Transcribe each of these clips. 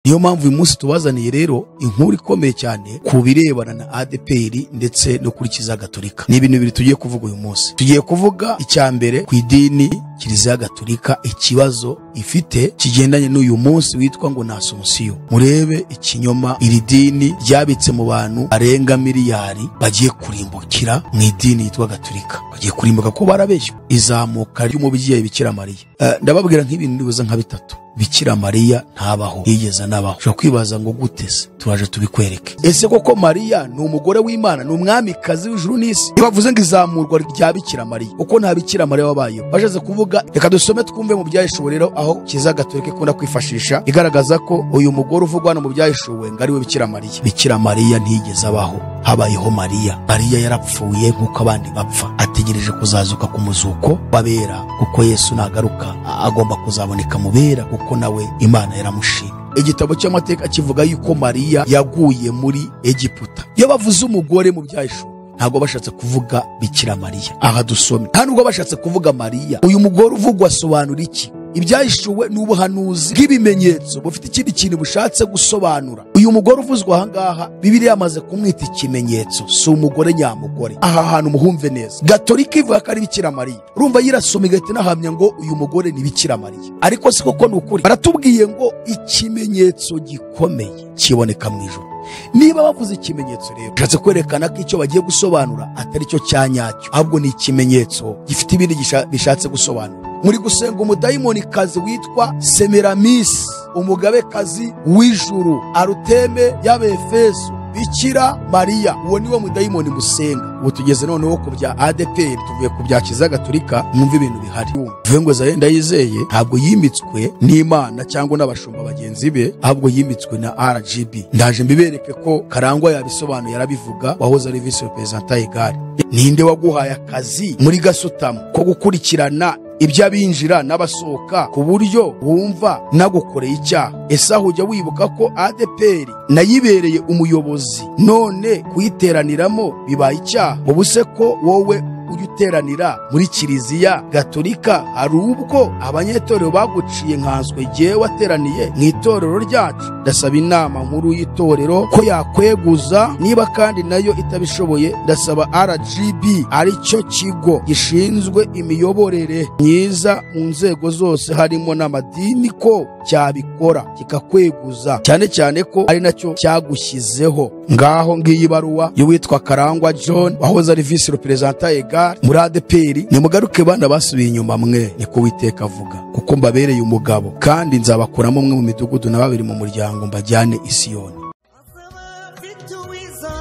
Niyo mpamvu uyu munsi tubazaniye rero inkuru ikomeye cyane ku birebana na ADEPR ndetse no kuri Kiliziya Gatolika. Ni ibintu bibiri tugiye kuvuga uyu munsi. Tugiye kuvuga icya mbere ku idini Kiliziya Gatolika, ikibazo ifite kigendanye n'uyu munsi witwa ngo ni Asomusiyo. Murebe ikinyoma iri dini ryabitse mu bantu barenga miliyari bagiye kurimbukira mu idini yitwa Gatolika. Bagiye kurimbuka ko barabeshywe. Izamuka ry'umubyeyi Bikira Mariya. Ndababwira nk'ibintu nibuza nka bitatu. Bikira Mariya ntabaho, yigeze anabaho. Ushobora kwibaza ngo gute se? Turaje tubikwereke. Ese koko Mariya ni umugore w'Imana, ni umwamikazi w'ijuru n'isi? Iyo bavuze ngo izamurwa rya Bikira Mariya, uko nta Bikira Mariya wabayeho, bashatse kuvuga. Reka dusome twumve mu Byahishuwe rero, aho Kiliziya Gatolika ikunda kwifashisha igaragaza ko uyu mugore uvugwa hano mu Byahishuwe ngo ari we Bikira Mariya. Bikira Mariya ntiyigeze abaho, habayeho Mariya. Mariya yarapfuye nk'uko abandi bapfa, ategereje kuzazuka ku muzuko w'abera, kuko Yesu nagaruka agomba kuzaboneka mu bera, kuko nawe Imana yaramushimye. Igitabo cy'amateka kivuga yuko Mariya yaguye muri Egiputa. Iyo bavuze umugore mu Byahishuwe, ntabwo bashatse kuvuga Bikira Mariya. Aha dusome, nta nubwo bashatse kuvuga Mariya. Uyu mugore uvugwa asobanura iki? Ibyahishuwe ni ubuhanuzi bw'ibimenyetso bufite ikindi kintu bushatse gusobanura. Uyu mugore uvuzwe aha ngaha, Bibiliya yamaze kumwita ikimenyetso, si umugore nyamugore. Aha hantu muhumve neza. Gatolika ivuga ko ari Bikira Mariya. Urumva yirasoma igahita inahamya ngo uyu mugore ni Bikira Mariya. Ariko si koko ni ukuri. Baratubwiye ngo ikimenyetso gikomeye kiboneka mu ijuru. Niba bavuze ikimenyetso rero, bishatse kwerekana ko icyo bagiye gusobanura atari cyo cya nyacyo, ahubwo ni ikimenyetso gifite ibindi bishatse gusobanura. Muri gusenga umudayimonikazi witwa Semeramisi, umugabekazi w'ijuru, Aruteme y'Abefeso, Bikira Mariya, uwo niwe mudayimoni musenga. Ubu tugeze noneho ku bya ADEPR, tuvuye ku bya Kiliziya Gatolika, mwumve ibintu bihari. Bivuze ngo Esaie Ndayizeye ntabwo yimitswe n'Imana cyangwa n'abashumba bagenzi be, ahubwo yimitswe na RGB. Ndaje mbibereke ko Karangwa yabisobanuye, arabivuga, wahoze ari vice président Egare. Ninde waguhaye akazi muri gasutamo ko gukurikirana iby'abinjira n'abasohoka ku buryo wumva nagukoreye icyaha? Ese aho ujya wibuka ko ADEPR nayibereye umuyobozi, none kuyiteraniramo bibaye icyaha? Ubu se ko wowe ujya uteranira muri Kiliziya Gatolika, hari ubwo abanyetorero baguciye nkanswe jyewe wateraniye mu itorero ryacu? Ndasaba inama nkuru y'itorero ko yakweguza, niba kandi nayo itabishoboye ndasaba RGB, aricyo kigo gishinzwe imiyoborere myiza mu nzego zose harimo n'amadini, ko cyabikora kikakweguza, cyane cyane ko ari nacyo cyagushyizeho. Ngaho ngiyi baruwa y'uwitwa Karangwa John, wahoze ari vice représentant égal muri ADEPR. Nimugaruke bana basubiye inyuma mwe, niko Uwiteka avuga, kuko mbabereye umugabo, kandi nzabakuramo umwe mu midugudu na babiri mu muryango, mbajyane i Siyoni. Azaba afite uwiza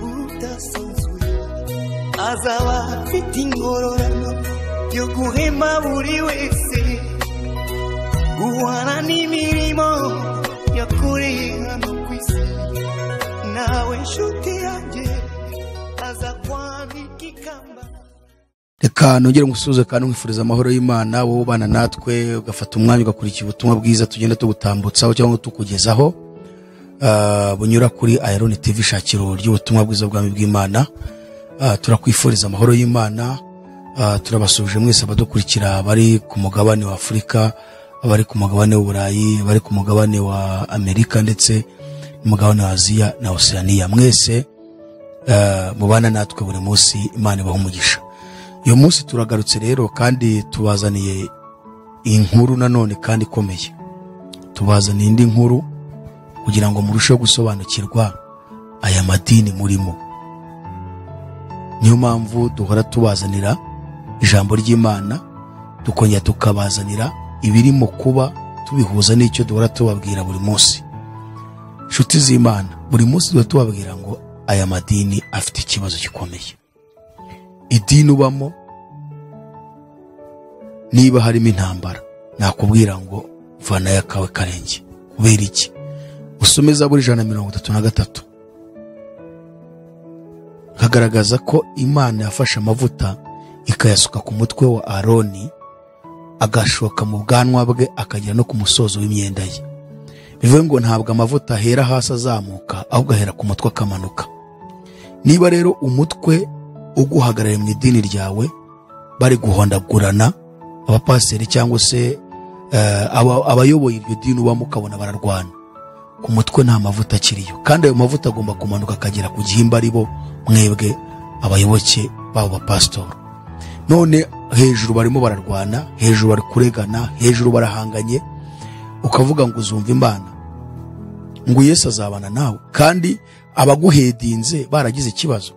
udasanzwe, azaba afite ingororano yo guhema buri wese guhana n'imirimo yakoreye hano ku isi. Nawe nshuti yanjye, aza kwambika ikamba. Reka nongere ngusuhuze kandi nkwifuriza amahoro y'Imana, wowe ubana natwe ugafata umwanya ugakurikira ubutumwa bwiza tugenda tugutambutsaho cyangwa tukugezaho, bunyura kuri Iron TV, ishakiro ry'ubutumwa bwiza bw'ubwami bw'Imana. Turakwifuriza amahoro y'Imana. Turabasuhuje mwese abadukurikira bari ku mugabane wa Afurika, abari ku mugabane w'Uburayi, abari ku mugabane wa Amerika ndetse n'umugabane wa Aziya na Oceania. Mwese mubana natwe buri munsi, Imana ibaha umugisha. Uyu munsi turagarutse rero kandi tubazaniye inkuru nanone kandi ikomeye. Tubazaniye indi nkuru kugira ngo murusheho gusobanukirwa aya madini murimo. Niyo mpamvu duhora tubazanira ijambo ry'Imana, tukongera tukabazanira ibirimo kuba, tubihuza n'icyo duhora tubabwira buri munsi. Inshuti z'Imana, buri munsi duhora tubabwira ngo aya madini afite ikibazo gikomeye. Idini ubamo niba harimo intambara, nakubwira ngo vanayo akawe karenge. Kubera iki? Usome Zaburi 133, kagaragaza ko Imana yafashe amavuta ikayasuka ku mutwe wa Aroni, agashoka mu bwanwa bwe, akagera no ku musozo w'imyenda ye. Bivuze ngo ntabwo amavuta ahera hasi azamuka, ahubwo ahera ku mutwe akamanuka. Niba rero umutwe uguhagarariye mu idini ryawe bari guhondagurana, abapasiteri cyangwa se Abayoboye iryo dini ubamo ukabona bararwana ku mutwe, nta mavuta akiriyo, kandi ayo mavuta agomba kumanuka akagera ku gihimba, ari bo mwebwe abayoboke babo bapasitori. None hejuru barimo bararwana, hejuru bari kuregana, hejuru barahanganye, ukavuga ngo uzumva Imana, ngo Yesu azabana nawe, kandi abaguhedinze baragize ikibazo.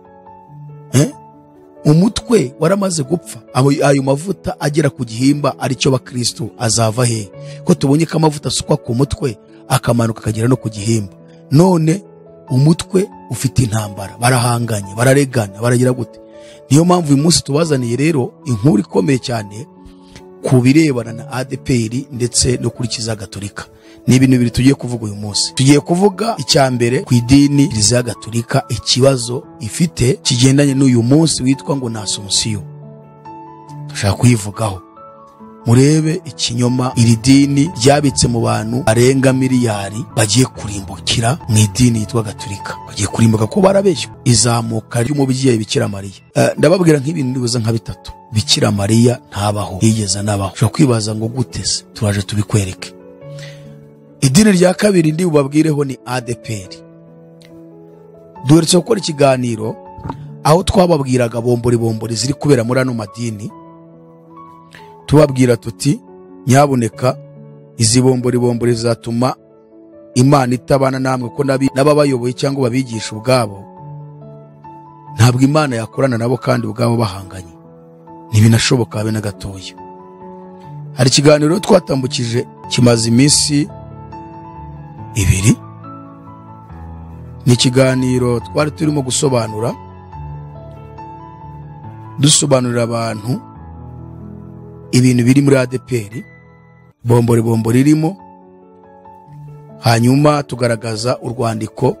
Umutwe waramaze gupfa, ayo mavuta agera ku gihimba aricyo bakristo azava he? Ko tubonye ko amavuta asukwa ku mutwe akamanuka akagera no ku gihimba, none umutwe ufite intambara, barahanganye, bararegana, baragira gute? Niyo mpamvu uyu munsi tubazaniye rero inkuru ikomeye cyane ku birebana na ADEPR ndetse no kuri Kiliziya Gatolika. Ni ibintu bibiri tugiye kuvuga uyu munsi. Tugiye kuvuga icya mbere ku idini Kiliziya Gatolika, ikibazo ifite kigendanye n'uyu munsi witwa ngo ni Asomusiyo. Dushaka kuyivugaho, murebe ikinyoma iri dini ryabitse mu bantu barenga miliyari bagiye kurimbukira mu idini yitwa Gatolika. Bagiye kurimbuka ko barabeshywa. Izamuka ry'umubyeyi Bikira Mariya, ndababwira nk'ibintu nibuza nka bitatu. Bikira Mariya ntabaho, yigeze anabaho. Ushobora kwibaza ngo gute se? Turaje tubikwereke. Idini rya kabiri ndi bubabwireho ni ADEPR. Duherutse gukora ikiganiro aho twababwiraga bombori bombori ziri kubera muri ano madini, tubabwira tuti nyaboneka izi bombori bombori zizatuma Imana itabana namwe, ko n'ababayoboye cyangwa babigisha ubwabo ntabwo Imana yakorana nabo kandi ubwabo bahanganye, ntibinashoboka habe na gatoya. Hari ikiganiro twatambukije kimaze iminsi ibiri, ni ikiganiro twari turimo gusobanura, dusobanurira abantu ibintu biri muri ADEPR, bombori bombori irimo, hanyuma tugaragaza urwandiko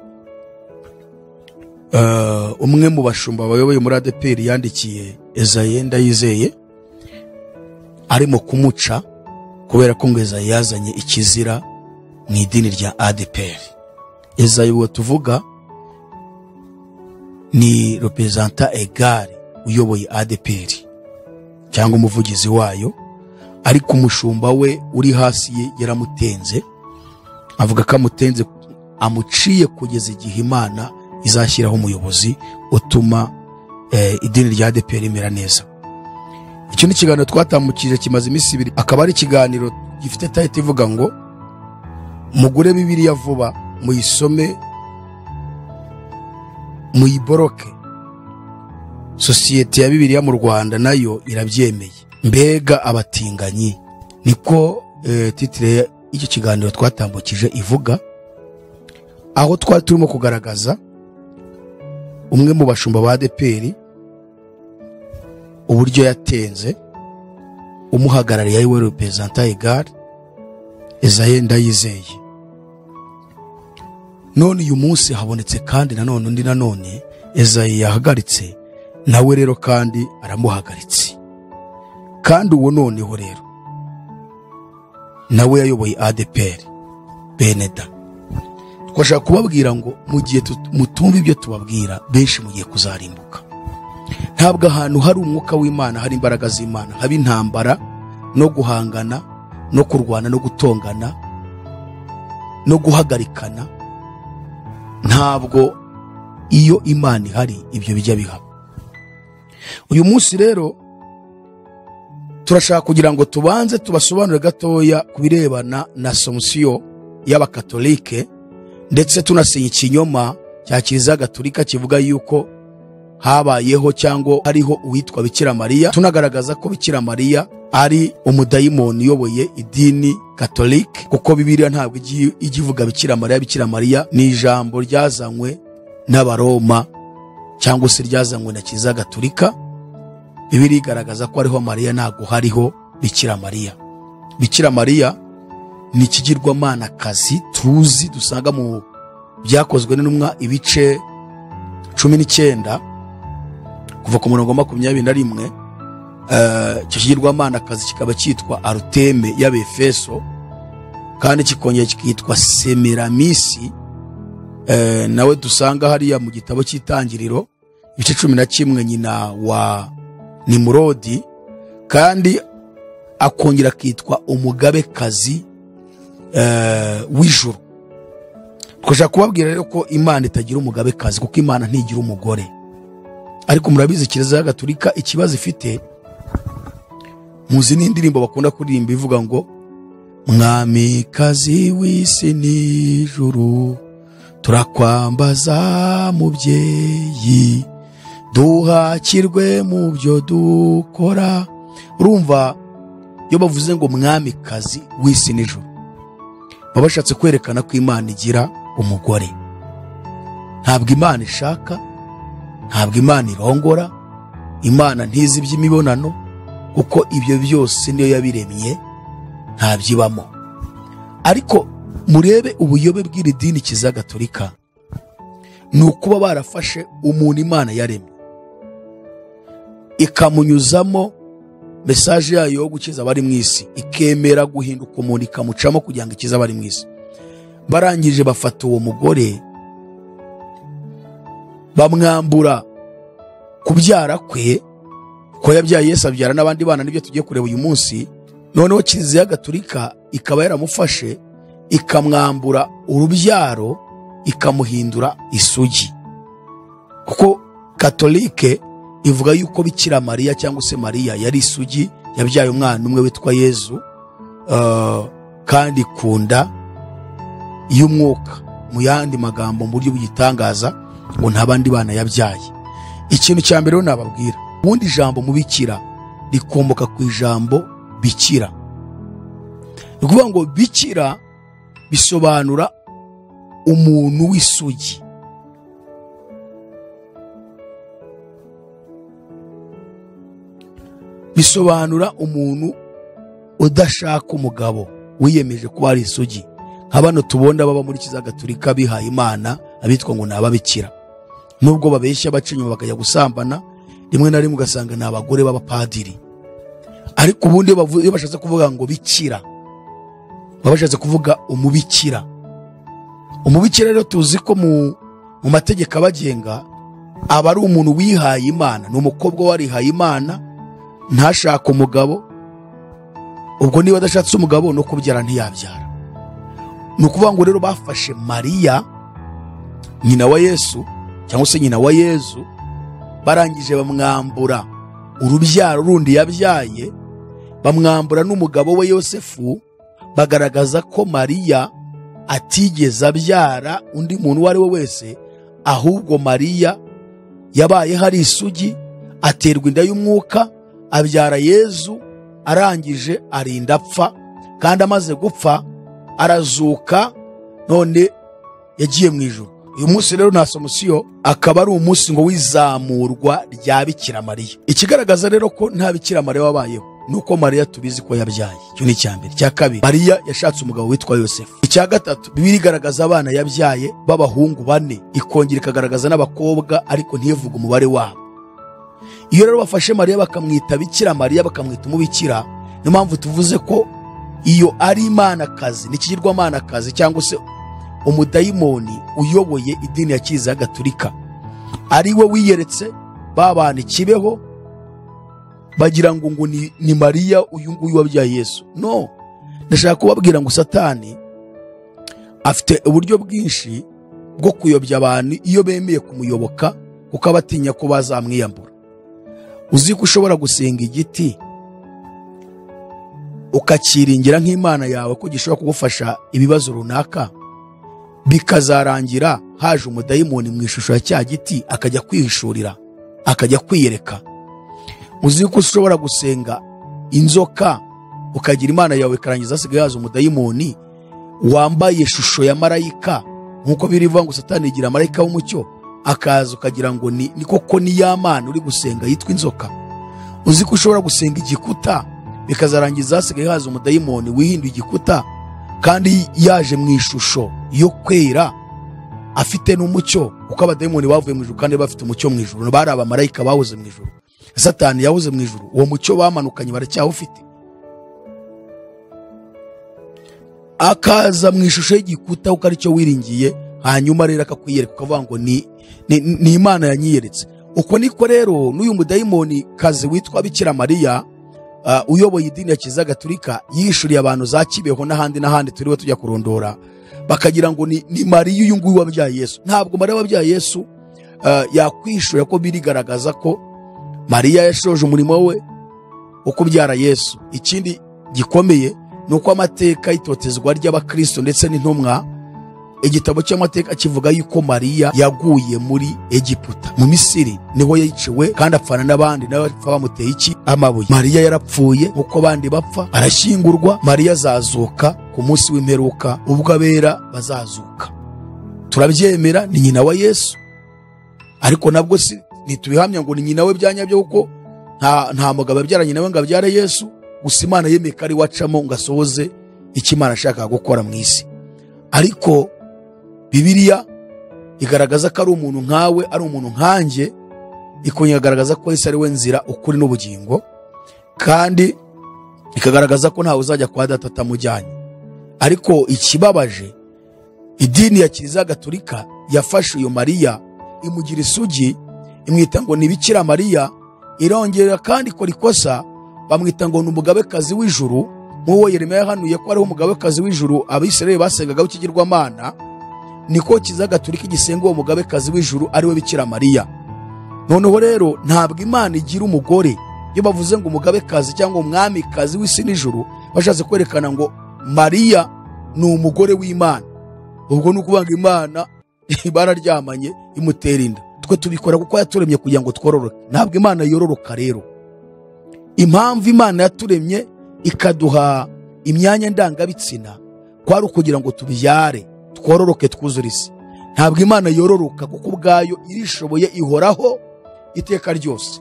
umwe mu bashumba bayoboye muri ADEPR yandikiye Esaie Ndayizeye, arimo kumuca kubera ko ngo Esaie yazanye ikizira mu idini rya ADEPR. Esaie uwo tuvuga ni representant egal uyoboye ADEPR cyangwa umuvugizi wayo, ariko umushumba we uri hasi ye yaramutenze, avuga ko amutenze amuciye kugeza igihe Imana izashyiraho umuyobozi utuma idini rya ADEPR rimera neza. Icyo ni ikiganiro twatambukije kimaze iminsi ibiri, akaba ari ikiganiro gifite title ivuga ngo mugure Bibiliya vuba, muyisome, muyiboroke. Sosiyete ya Bibiliya mu Rwanda nayo irabyemeye. Mbega abatinganyi, niko titre y'icyo kiganiro twatambukije ivuga, aho twari turimo kugaragaza umwe mu bashumba ba ADEPR uburyo yatenze umuhagarariye ari we representant egal Esaie Ndayizeye. None uyu munsi habonetse kandi nanone undi nanone Esaie yahagaritse, nawe rero kandi aramuhagaritse, kandi uwo noneho rero nawe yayoboye ADEPR Beneda. Twashaka kubabwira ngo mu gihe mutumva ibyo tubabwira, benshi mugiye kuzarimbuka. Ntabwo ahantu hari umwuka w'Imana, hari imbaraga z'Imana, haba intambara no guhangana no kurwana no gutongana no guhagarikana. Ntabwo iyo Imana ihari ibyo bijya bihaba. Uyu munsi rero turashaka kugira ngo tubanze tubasobanurire gatoya ku birebana na Asomusiyo y'Abakatolike, ndetse tunasinya ikinyoma cya Kiliziya Gatolika kivuga yuko habayeho cyangwa hariho uwitwa Bikira Mariya, tunagaragaza ko Bikira Mariya ari umudayimoni uyoboye idini Katolike, kuko Bibiliya ntabwo ijya ivuga Bikira Mariya. Bikira Mariya ni ijambo ryazanywe n'Abaroma cyangwa se ryazanywe na Kiliziya Gatolika. Bibiliya igaragaza ko hariho Mariya, ntabwo hariho Bikira Mariya. Bikira Mariya ni ikigirwamanakazi tuzi dusanga mu byakozwe n'intumwa ibice 19 kuva ku murongo 21. Icyo kigirwamanakazi kikaba cyitwa Aruteme y'Abefeso, kandi kikongera kikitwa Semiramisi, nawe dusanga hariya mu gitabo cy'Itangiriro ibice 11, nyina wa Nimurodi. Kandi akongera akitwa umugabekazi w'ijuru. Twashaka kubabwira rero ko Imana itagira umugabekazi, kuko Imana ntigira umugore. Ariko murabizi Kiliziya Gatolika ikibazo ifite, muzi n'indirimbo bakunda kuririmba ivuga ngo Mwamikazi w'isi n'ijuru, turakwambaza mubyeyi, duhakirwe mu byo dukora. Urumva iyo bavuze ngo mwamikazi w'isi n'ijuru, baba bashatse kwerekana ko Imana igira umugore. Ntabwo Imana ishaka, ntabwo Imana irongora, Imana ntizi iby'imibonano, kuko ibyo byose niyo yabiremye, ntabyibamo. Ariko murebe ubuyobe bw'iri dini Kiliziya Gatolika, ni ukuba barafashe umuntu Imana yaremye ikamunyuzamo message yayo yo gukiza abari mu isi, ikemera guhinduka umuntu ikamucamo kugira ngo ikize abari mu isi. Barangije bafata uwo mugore bamwambura kubyara kwe, ko yabyaye Yesu abyara n'abandi bana, nibyo tugiye kureba uyu munsi. Noneho Kiliziya Gatolika ikaba yaramufashe ikamwambura urubyaro, ikamuhindura isugi. Kuko Katolike ivuga yuko Bikira Mariya cyangwa se Mariya yari isugi, yabyaye umwana umwe witwa Yezu, kandi kunda y'umwuka, mu yandi magambo mu buryo bw'igitangaza ngo nta bandi bana yabyaye. Ikintu cya mbere nababwira, ubundi ijambo mubikira rikomoka ku ijambo bikira. Ni ukuvuga ngo bikira bisobanura umuntu w'isugi. Bisobanura umuntu udashaka umugabo, wiyemeje kuba ari isugi. Nka bano tubona baba muri Kiliziya Gatolika bihaye Imana, abitwa ngo ni ababikira, nubwo babeshya baca inyuma bakajya gusambana, rimwe na rimwe ugasanga ni abagore b'abapadiri. Ariko ubundi iyo bashatse kuvuga ngo bikira, baba bashatse kuvuga umubikira. Umubikira rero tuzi ko mu mategeko abagenga aba ari umuntu wihaye Imana, ni umukobwa warihaye Imana, ntashaka umugabo. Ubwo niba adashatse umugabo no kubyara ntiyabyara. Ni ukuvuga ngo rero bafashe Mariya nyina wa Yesu cyangwa se nyina wa Yezu, barangije bamwambura urubyaro rundi yabyaye, bamwambura n'umugabo we Yosefu, bagaragaza ko Mariya atigeze abyara undi muntu uwo ari we wese, ahubwo Mariya yabaye hari isugi, aterwa inda y'umwuka, abyara Yezu, arangije arinda apfa, kandi amaze gupfa arazuka, none yagiye mu ijuru. Uyu munsi rero nta Asomusiyo, akaba ari umunsi ngo w'izamurwa rya Bikira Mariya. Ikigaragaza rero ko nta Bikira Mariya wabayeho nuko Mariya tubizi ko yabyaye. Icyo ni icya mbere. Icya kabiri, Mariya yashatse umugabo witwa Yosefu. Icya gatatu, Bibiliya igaragaza abana yabyaye b'abahungu bane, ikongera ikagaragaza n'abakobwa, ariko ntivuga umubare wabo. Iyo rero bafashe Mariya bakamwita Bikira Mariya, bakamwita umubikira, niyo mpamvu tuvuze ko iyo ari imanakazi, ni ikigirwamanakazi cyangwa se umudayimoni uyoboye idini ya Kiliziya Gatolika, ari we wiyeretse babana ikibeho, bagira ngo ngo ni Mariya uyu nguyu wabyaye Yesu. No, ndashaka kubabwira ngo Satani afite uburyo bwinshi bwo kuyobya abantu iyo bemeye kumuyoboka, kuko abatinya ko bazamwiyambura. Uzi ko ushobora gusenga igiti ukakiringira nk'Imana yawe ko gishobora kugufasha ibibazo runaka, bikazarangira haje umudayimoni mu ishusho ya cya giti akajya kwihishurira, akajya kwiyereka. Uzi ko ushobora gusenga inzoka ukagira Imana yawe, ikarangiza hasigaye haza umudayimoni wambaye ishusho ya marayika, nkuko birivuga ngo Satani yigira marayika w'umucyo, akaza ukagira ngo ni koko ni ya Mana uri gusenga yitwa inzoka. Uzi ko ushobora gusenga igikuta, bikazarangiza hasigaye haza umudayimoni wihinduye igikuta, kandi yaje mu ishusho yo kwera, afite n'umucyo, kuko abadayimoni bavuye mu ijuru kandi bafite umucyo mu ijuru, bari abamarayika bahoze mu ijuru. Satani yahoze mu ijuru, uwo mucyo bamanukanye baracyawufite. Akaza mu ishusho y'igikuta kuko aricyo wiringiye, hanyuma rero akakwiyereka ukavuga ngo ni Imana yanyiyeretse. Uko niko rero n'uyu mudayimoni kazi witwa Bikira Mariya uyoboye idini ya Kiliziya Gatolika yishuriye abantu za Kibeho n'ahandi n'ahandi turiwe tujya kurondora, bakagira ngo ni Mariya uyu nguyu wabyaye Yesu. Ntabwo Mariya wabyaye Yesu yakwishura, ko birigaragaza ko Mariya yashoje umurimo we wo kubyara Yesu. Ikindi gikomeye ni uko amateka y'itotezwa ry'abakristo ndetse n'intumwa, igitabo cy'amateka kivuga yuko Mariya yaguye muri Egiputa, mu Misiri niho yiciwe, kandi apfana n'abandi nawe bapfa bamuteye iki? Amabuye. Mariya yarapfuye nkuko abandi bapfa, arashyingurwa. Mariya azazuka ku munsi w'imperuka ubwo abera bazazuka. Turabyemera, ni nyina wa Yesu, ariko nabwo si ntitubihamya ngo ni nyina we byanyabyo, kuko nta mugabo abyara nyina we ngo abyare Yesu. Gusa Imana yemeye ko ari we acamo ngo asohoze icyo Imana ashaka gukora mu isi. Ariko Bibiliya igaragaza ko ari umuntu nkawe, ari umuntu nkanjye, ikongera igaragaza ko Yesu ari we nzira, ukuri n'ubugingo, kandi ikagaragaza ko ntawe uzajya kwa data atamujyanye. Ariko ikibabaje, idini ya Kiliziya Gatolika yafashe uyu Mariya imugira isugi, imwita ngo ni Bikira Mariya, irongera kandi ikora ikosa bamwita ngo ni umugabekazi w'ijuru, nk'uwo Yeremiya yahanuye ko ariho umugabekazi w'ijuru Abisirayeli basengaga w'ikigirwamana, niko Kiliziya Gatolika igisenga uwo mugabekazi w'ijuru ari we Bikira Mariya. Noneho rero ntabwo Imana igira umugore. Iyo bavuze ngo umugabekazi cyangwa umwamikazi w'isi n'ijuru, bashatse kwerekana ngo Mariya ni umugore w'Imana. Ubwo ni ukuvuga ngo Imana bararyamanye imutera inda. Twe tubikora kuko yaturemye kugira ngo twororoke. Ntabwo Imana yororoka rero. Impamvu Imana yaturemye ikaduha imyanya ndangabitsina kwari ukugira ngo tubyare, twororoke, twuzure isi. Ntabwo Imana yororoka kuko ubwayo irishoboye, ihoraho iteka ryose.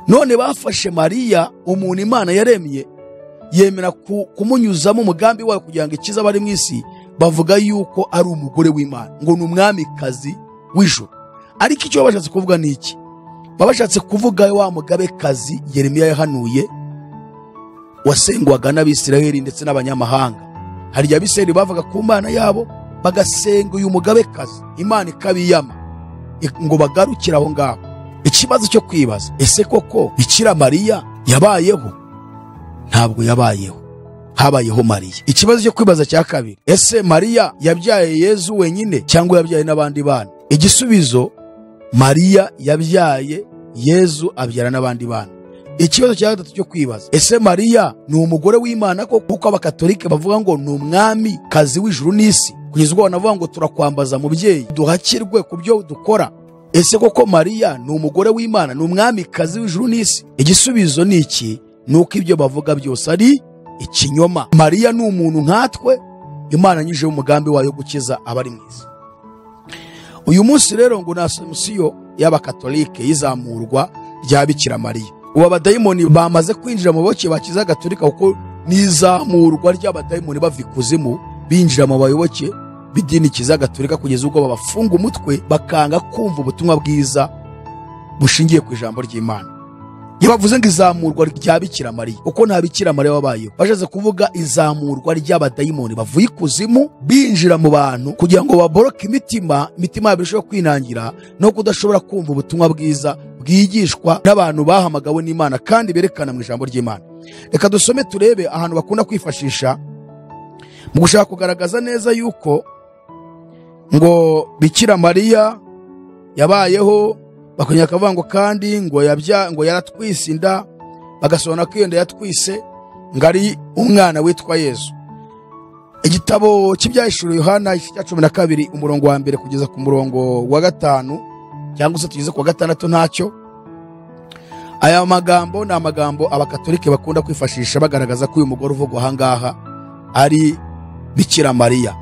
None bafashe Mariya, umuntu Imana yaremye, yemera kumunyuzamo umugambi wayo kugira ngo ikize abari mu isi, bavuga yuko ari umugore w'Imana, ngo ni umwamikazi w'ijuru. Ariko icyo bashatse kuvuga ni iki? Babashatse kuvuga wa mugabekazi Yeremiya yahanuye, wasengwaga n'Abisirayeli ndetse n'abanyamahanga. Hari Abisirayeli bavuga ku Mana yabo bagasenga uyu mugabekazi, Imana ikabiyama ngo bagarukire aho ngaho. Ikibazo cyo kwibaza, ese koko Bikira Mariya yabayeho? Ntabwo yabayeho, habayeho Mariya. Ikibazo cyo kwibaza cya kabiri, ese Mariya yabyaye Yezu wenyine cyangwa yabyaye n'abandi bana? Igisubizo, Mariya yabyaye Yezu, abyara n'abandi bana. Ikibazo cya gatatu cyo kwibaza, ese Mariya ni umugore w'Imana ko kuko abakatolike bavuga ngo ni umwami kazi w'ijuru n'isi, kugeza ubwo banavuga ngo turakwambaza mubyeyi duhakirwe ku byo dukora. Ese koko Mariya ni umugore w'Imana, ni umwami kazi w'ijuru n'isi? Igisubizo ni iki, nuko ibyo bavuga byose ari ikinyoma. Mariya ni umuntu nkatwe, Imana anyujije umugambi wayo gukiza abari mu isi. Uyu munsi rero ngo na Asomusiyo y'abakatolike y'izamurwa rya Bikira Mariya. Ubu abadayimoni bamaze kwinjira mu bayoboke ba Kiliziya Gatolika, kuko n'izamurwa ry'abadayimoni bava ikuzimu binjira mu bayoboke b'idini Kiliziya Gatolika, kugeza ubwo babafunga umutwe bakanga kumva ubutumwa bwiza bushingiye ku ijambo ry'Imana. Iyo bavuze ngo izamurwa rya Bikira Mariya, uko nta Bikira Mariya wabayeho, bashatse kuvuga izamurwa ry'abadayimoni bavuye ikuzimu binjira mu bantu kugira ngo baboroke imitima yabo irusheho kwinangira no kudashobora kumva ubutumwa bwiza bwigishwa n'abantu bahamagawe n'Imana kandi berekana mu ijambo ry'Imana. Reka dusome turebe ahantu bakunda kwifashisha mu gushaka kugaragaza neza yuko ngo Bikira Mariya yabayeho, bakongera bakavuga ngo kandi ngo yabya ngo yaratwise inda, bagasobanura ko iyo nda yatwise ngo ari umwana witwa Yesu. Igitabo cy'ibyahishuriwe Yohana igice cya 12 umurongo wa mbere kugeza ku murongo wa 5 cyangwa se tugeze ku wa 6 ntacyo. Aya magambo ni amagambo abakatolike bakunda kwifashisha bagaragaza ko uyu mugore uvugwa aha ngaha ari Bikira Mariya.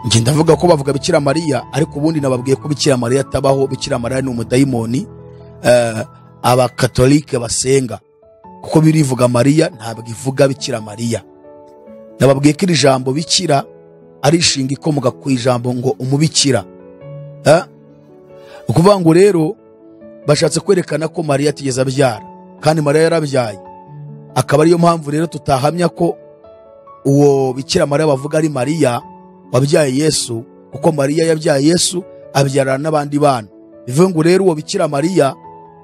Nge ndavuga ko bavuga Bikira Mariya, ariko ubundi nababwiye ko Bikira Mariya atabaho. Bikira Mariya ni umudayimoni abakatolike basenga, kuko birivuga Mariya ntabwo ivuga Bikira Mariya. Nababwiye ko iri jambo bikira ari ishinga ikomoka ku ijambo ngo umubikira. Ukuvuga ngo rero bashatse kwerekana ko Mariya atigeze abyara, kandi Mariya yarabyaye. Akaba ariyo mpamvu rero tutahamya ko uwo Bikira Mariya bavuga ari Mariya wabyaye Yesu, kuko Mariya yabyaye Yesu abyarana n'abandi bana. Bivuze ngo rero uwo Bikira Mariya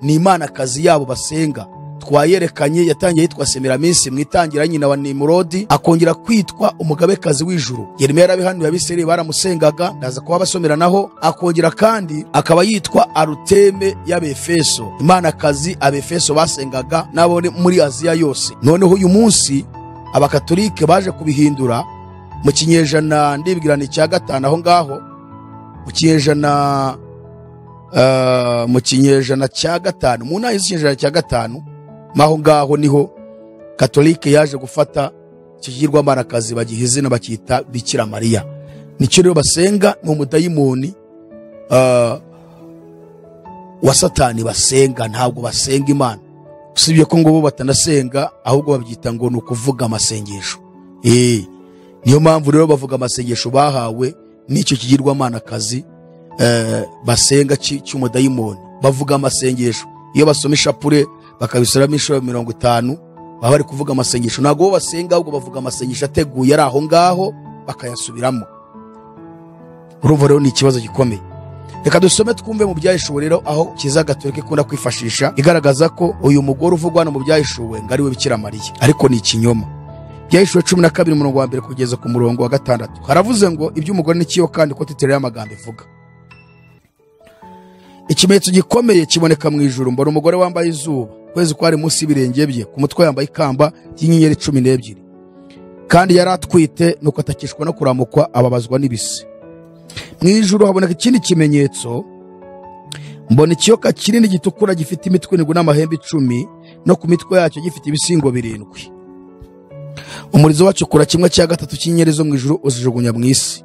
ni Imana kazi yabo basenga. Twayerekanye, yatangiye yitwa Semiramis mu itangira, nyina wa Nimurodi, akongera kwitwa umugabekazi w'ijuru. Yeremiya yarabihanuye, Abisirayeli baramusengaga, ndaza kuba basomera naho. Akongera kandi akaba yitwa Aruteme y'Abefeso, imanakazi Abefeso basengaga nabo muri Aziya yose. Noneho uyu munsi Abakatolike baje kubihindura mu kinyejana, ndibwirana icya 5 aho ngaho, mu kinyejana cya 5, mu ntangiriro z'ikinyejana cya 5 maho ngaho niho Katolike yaje gufata ikigirwamanakazi bagiha izina bakita Bikira Mariya. Nicyo rero basenga, ni umudayimoni wa Satani basenga, ntabwo basenga Imana. Usibye ko ngo bo batanasenga, ahubwo babyita ngo ni ukuvuga amasengesho. Niyo mpamvu rero bavuga amasengesho bahawe n'icyo kigirwamanakazi basenga cy'umudayimoni. Bavuga amasengesho iyo basoma ishapure bakabisubiramo inshuro 50, baba bari kuvuga amasengesho. Ntabwo bo basenga, ahubwo bavuga amasengesho ateguye ari aho ngaho bakayasubiramo. Urumva rero ni ikibazo gikomeye. Reka dusome twumve mu Byahishuwe rero, aho Kiliziya Gatolika ikunda kwifashisha igaragaza ko uyu mugore uvugwa hano mu Byahishuwe ngo ari we Bikira Mariya, ariko ni ikinyoma. Byahishuwe 12 umurongo wa 1 kugeza ku murongo wa 6 haravuze ngo iby'umugore n'ikiyoka kandi ko titire y'amagambo ivuga. Ikimenyetso gikomeye kiboneka mu ijuru, mbona umugore wambaye izuba, kwezi kwari munsi y'ibirenge bye, ku mutwe yambaye ikamba ry'inyenyeri 12, kandi yari atwite, nuko atakishwa no kuramukwa, ababazwa n'ibise. Mu ijuru haboneka ikindi kimenyetso, mbona ikiyoka kinini gitukura gifite imitwe 7 n'amahembe 10, no ku mitwe yacyo gifite ibisingo 7. Umurizo wacyo kura 1/3 cy'inyenyeri zo mu ijuru uzijugunya mu isi.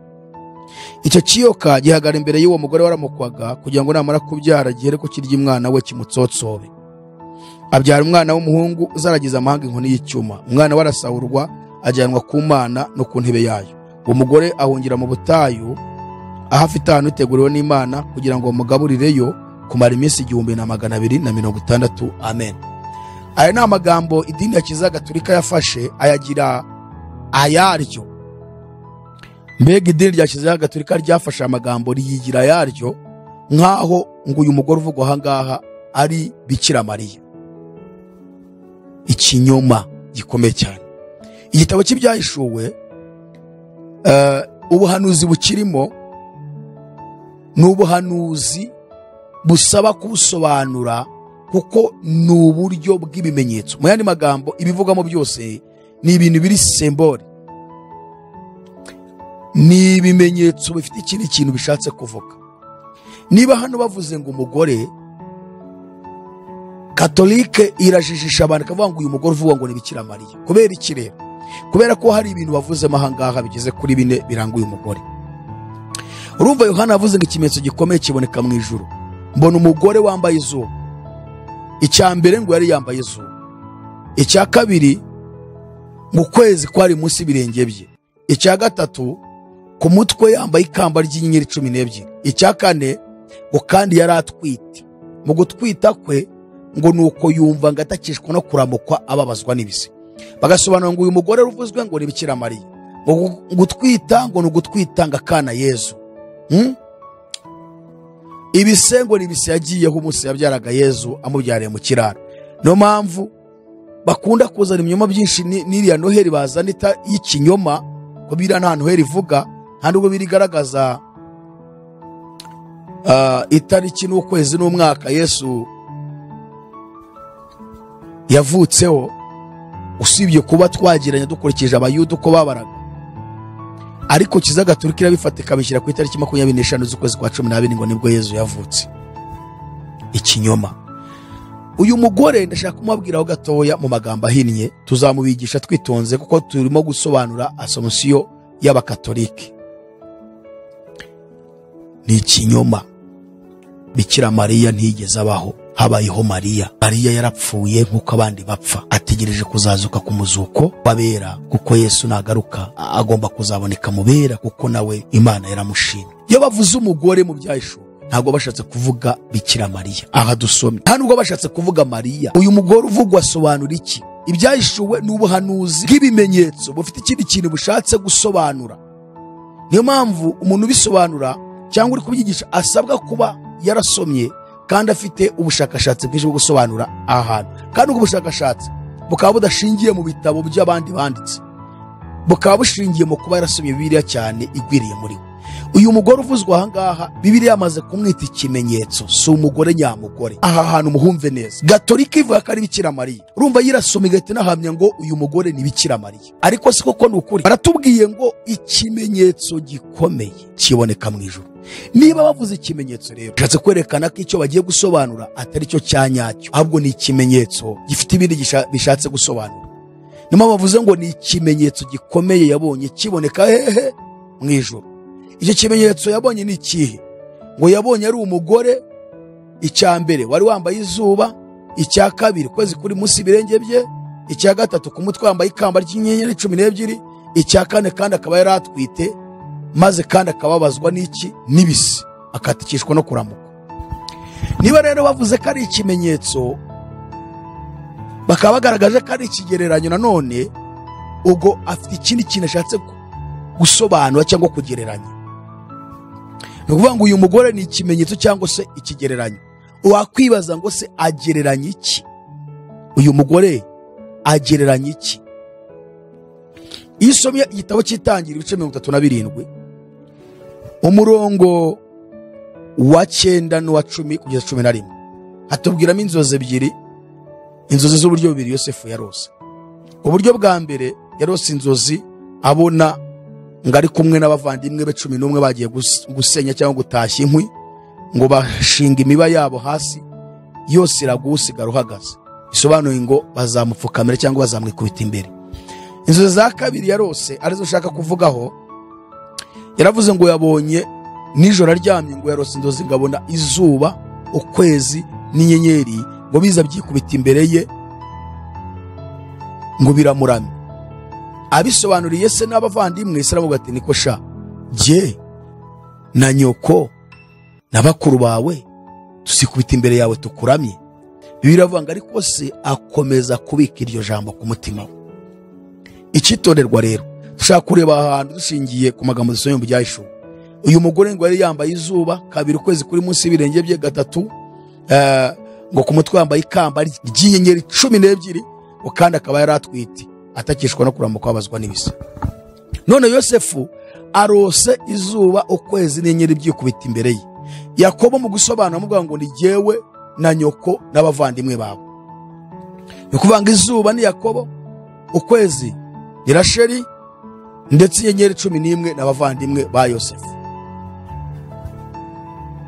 Icyo kiyoka gihagara imbere y'uwo mugore waramukwaga, kugira ngo namara kubyara gihere ko kirya umwana we kimutsotsobe. Abyara umwana w'umuhungu uzaragiza amahanga inkoni y'icyuma. Umwana we arasahurwa ajyanwa ku Mana no ku ntebe yayo. Uwo mugore ahungira mu butayu, aho afite ahantu hiteguriwe n'Imana, kugira ngo bamugaburireyo kumara iminsi 1260. Amen. Aya ni amagambo idini ya Kiliziya Gatolika yafashe ayagira ayaryo. Mbega idini rya Kiliziya Gatolika ryafashe amagambo riyigira ayaryo, nkaho ngo uyu mugore uvugwa aha ngaha ari Bikira Mariya. Ikinyoma gikomeye cyane. Igitabo cy'Ibyahishuwe, ubuhanuzi bukirimo ni ubuhanuzi busaba kubusobanura, kuko ni uburyo bw'ibimenyetso. Mu yandi magambo, ibivugamo byose ni ibintu biri sembore, ni ibimenyetso bifite ikindi kintu bishatse kuvuga. Niba hano bavuze ngo umugore, Katolike irajijisha abantu ikavuga ngo uyu mugore uvugwa ngo ni Bikira Mariya. Kubera iki rero? Kubera ko hari ibintu bavuzemo aha ngaha bigeze kuri 4 biranga uyu mugore. Urumva Yohana avuze ngo ikimenyetso gikomeye kiboneka mu ijuru, mbona umugore wambaye izuba. Icya mbere ngo yari yambaye izuba. Icya kabiri ngo ukwezi kwari munsi y'ibirenge bye. Icya gatatu ku mutwe yambaye ikamba ry'inyenyeri 12. Icya kane ngo kandi yari atwite. Mu gutwita kwe ngo nuko yumva ngo atakishwa no kuramukwa, ababazwa n'ibise. Bagasobanura ngo uyu mugore ruvuzwe ngo ni Bikira Mariya. Ngo gutwita ngo ni ugutwita ngo akana Yezu. Ibise ngo ni ibise yagiyeho umunsi yabyaraga Yezu amubyariye mu kiraro. Niyo mpamvu bakunda kuzana ibinyoma byinshi n'iriya Noheli bazana y'ikinyoma, ko biriya nta Noheli ivuga, nta nubwo birigaragaza itariki n'ukwezi n'umwaka Yesu yavutseho, usibye kuba twagiranye dukurikije Abayuda uko babaraga. Ariko Kiliziya Gatolika irabifata ikabishyira ku itariki 25 z'ukwezi kwa 12 ngo nibwo Yezu yavutse. Ikinyoma. Uyu mugore ndashaka kumubwiraho gatoya mu magambo ahinnye, tuzamubigisha twitonze kuko turimo gusobanura asomusiyo y'Abakatolike. Ni ikinyoma. Bikira Mariya ntiyigeze abaho, habayeho Mariya. Mariya yarapfuye nk'uko abandi bapfa, ategereje kuzazuka ku muzuko w'abera, kuko Yesu nagaruka agomba kuzaboneka mu bera, kuko nawe Imana yaramushimye. Iyo bavuze umugore mu Byahishuwe ntabwo bashatse kuvuga Bikira Mariya. Aha dusomye nta nubwo bashatse kuvuga Mariya. Uyu mugore uvugwa asobanura iki? Ibyahishuwe ni ubuhanuzi bw'ibimenyetso bufite ikindi kintu bushatse gusobanura. Niyo mpamvu umuntu ubisobanura cyangwa uri kubyigisha asabwa kuba yarasomye kandi afite ubushakashatsi bwinshi bwo gusobanura ahantu, kandi ubwo bushakashatsi bukaba budashingiye mu bitabo by'abandi banditse, bukaba bushingiye mu kuba yarasomye Bibiliya cyane igwiriye muri we. Uyu mugore uvuzwa aha ngaha, Bibiliya yamaze kumwita ikimenyetso, si umugore nyamugore. Aha hantu muhumve neza, Gatolika ivuga ko ari Bikira Mariya, urumva yirasoma igahita inahamya ngo uyu mugore ni Bikira Mariya, ariko si koko ni ukuri. Baratubwiye ngo ikimenyetso gikomeye kiboneka mu ijuru. Niba bavuze ikimenyetso rero, bishatse kwerekana ko icyo bagiye gusobanura atari cyo cya nyacyo, ahubwo ni ikimenyetso gifite ibindi bishatse gusobanura. Niyo mpamvu bavuze ngo ni ikimenyetso gikomeye yabonye kiboneka hehe? Mu ijuru. Icyo kimenyetso yabonye ni ikihe? Ngo yabonye ari umugore, icya mbere wari wambaye izuba, icya kabiri kwezi kuri munsi ibirenge bye, icya gatatu ku mutwe wambaye ikamba ry'inyenyeri 12, icya kane kandi akaba yari atwite, maze kandi akababazwa n'iki? N'ibisi, akatikishwa no kuramuka. Niba rero bavuze ko ari ikimenyetso, bakaba bagaragaje ko ari ikigereranyo nanone, ubwo afite ikindi kintu ashatse gusobanura cyangwa kugereranya. Ni ukuvuga ngo uyu mugore ni ikimenyetso cyangwa se ikigereranyo. Wakwibaza ngo se agereranya iki? Uyu mugore agereranya iki? Iyo usomye igitabo cy'Itangiriro ibice 37, umurongo wa 9 n'uwa 10 kugeza 11, hatubwiramo inzozi ebyiri, inzozi z'uburyo bubiri Yosefu yarose. Uburyo bwa mbere, yarose inzozi abona ngo ari kumwe n'abavandimwe be 11 bagiye gusenya cyangwa gutashya inkwi, ngo bashinga imiba yabo hasi, yose iragusigara uhagaze, bisobanuye ngo bazamupfukamira cyangwa bazamwikubita imbere. Inzozi za kabiri yarose arizo ushaka kuvugaho, yaravuze ngo yabonye nijoro aryamye, ngo yarose inzozi ngabona izuba, ukwezi n'inyenyeri ngo biza byikubita imbere ye, ngo biramuramye. Abisobanuriye se n'abavandimwe, se aravuga ati niko sha, jye na nyoko na bakuru bawe tusikubita imbere yawe tukuramye. Bibiliya iravuga ngo ariko se akomeza kubika iryo jambo ku mutima we. Icyitonderwa rero, dushaka kureba ahantu dushingiye ku magambo dusomye mu Byahishuwe. Uyu mugore ngo yari yambaye izuba, kabiri ukwezi kuri munsi y'ibirenge bye, gatatu ngo ku mutwe yambaye ikamba ry'inyenyeri 12, ngo kandi akaba yari atwite, atakishwa no kuramuka abazwa n'ibisa. None Yosefu arose izuba, ukwezi n'inyenyeri byikubita imbere ye. Yakobo mu gusobanura amuvuga ngo ni jyewe na nyoko n'abavandimwe bawe. Ni ukuvuga ngo izuba ni Yakobo, ukwezi ni Rasheli, ndetse inyenyeri 11 n'abavandimwe ba Yosefu.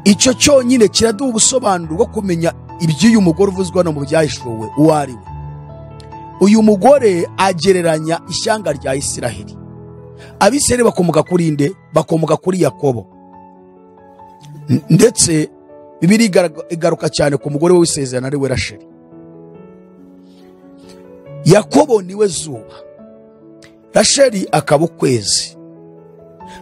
Icyo cyonyine kiraduha ubusobanuro bwo kumenya iby'uyu mugore uvuzwa no mu Byahishuwe uwo ari we. Uyu mugore agereranya ishyanga rya Isiraheli. Abisiraheli bakomoka kuri nde? Bakomoka kuri Yakobo. Ndetse Bibiliya igaruka cyane ku mugore we w'isezerano ari we Rasheli. Yakobo niwe zuba, Rasheli akaba ukwezi,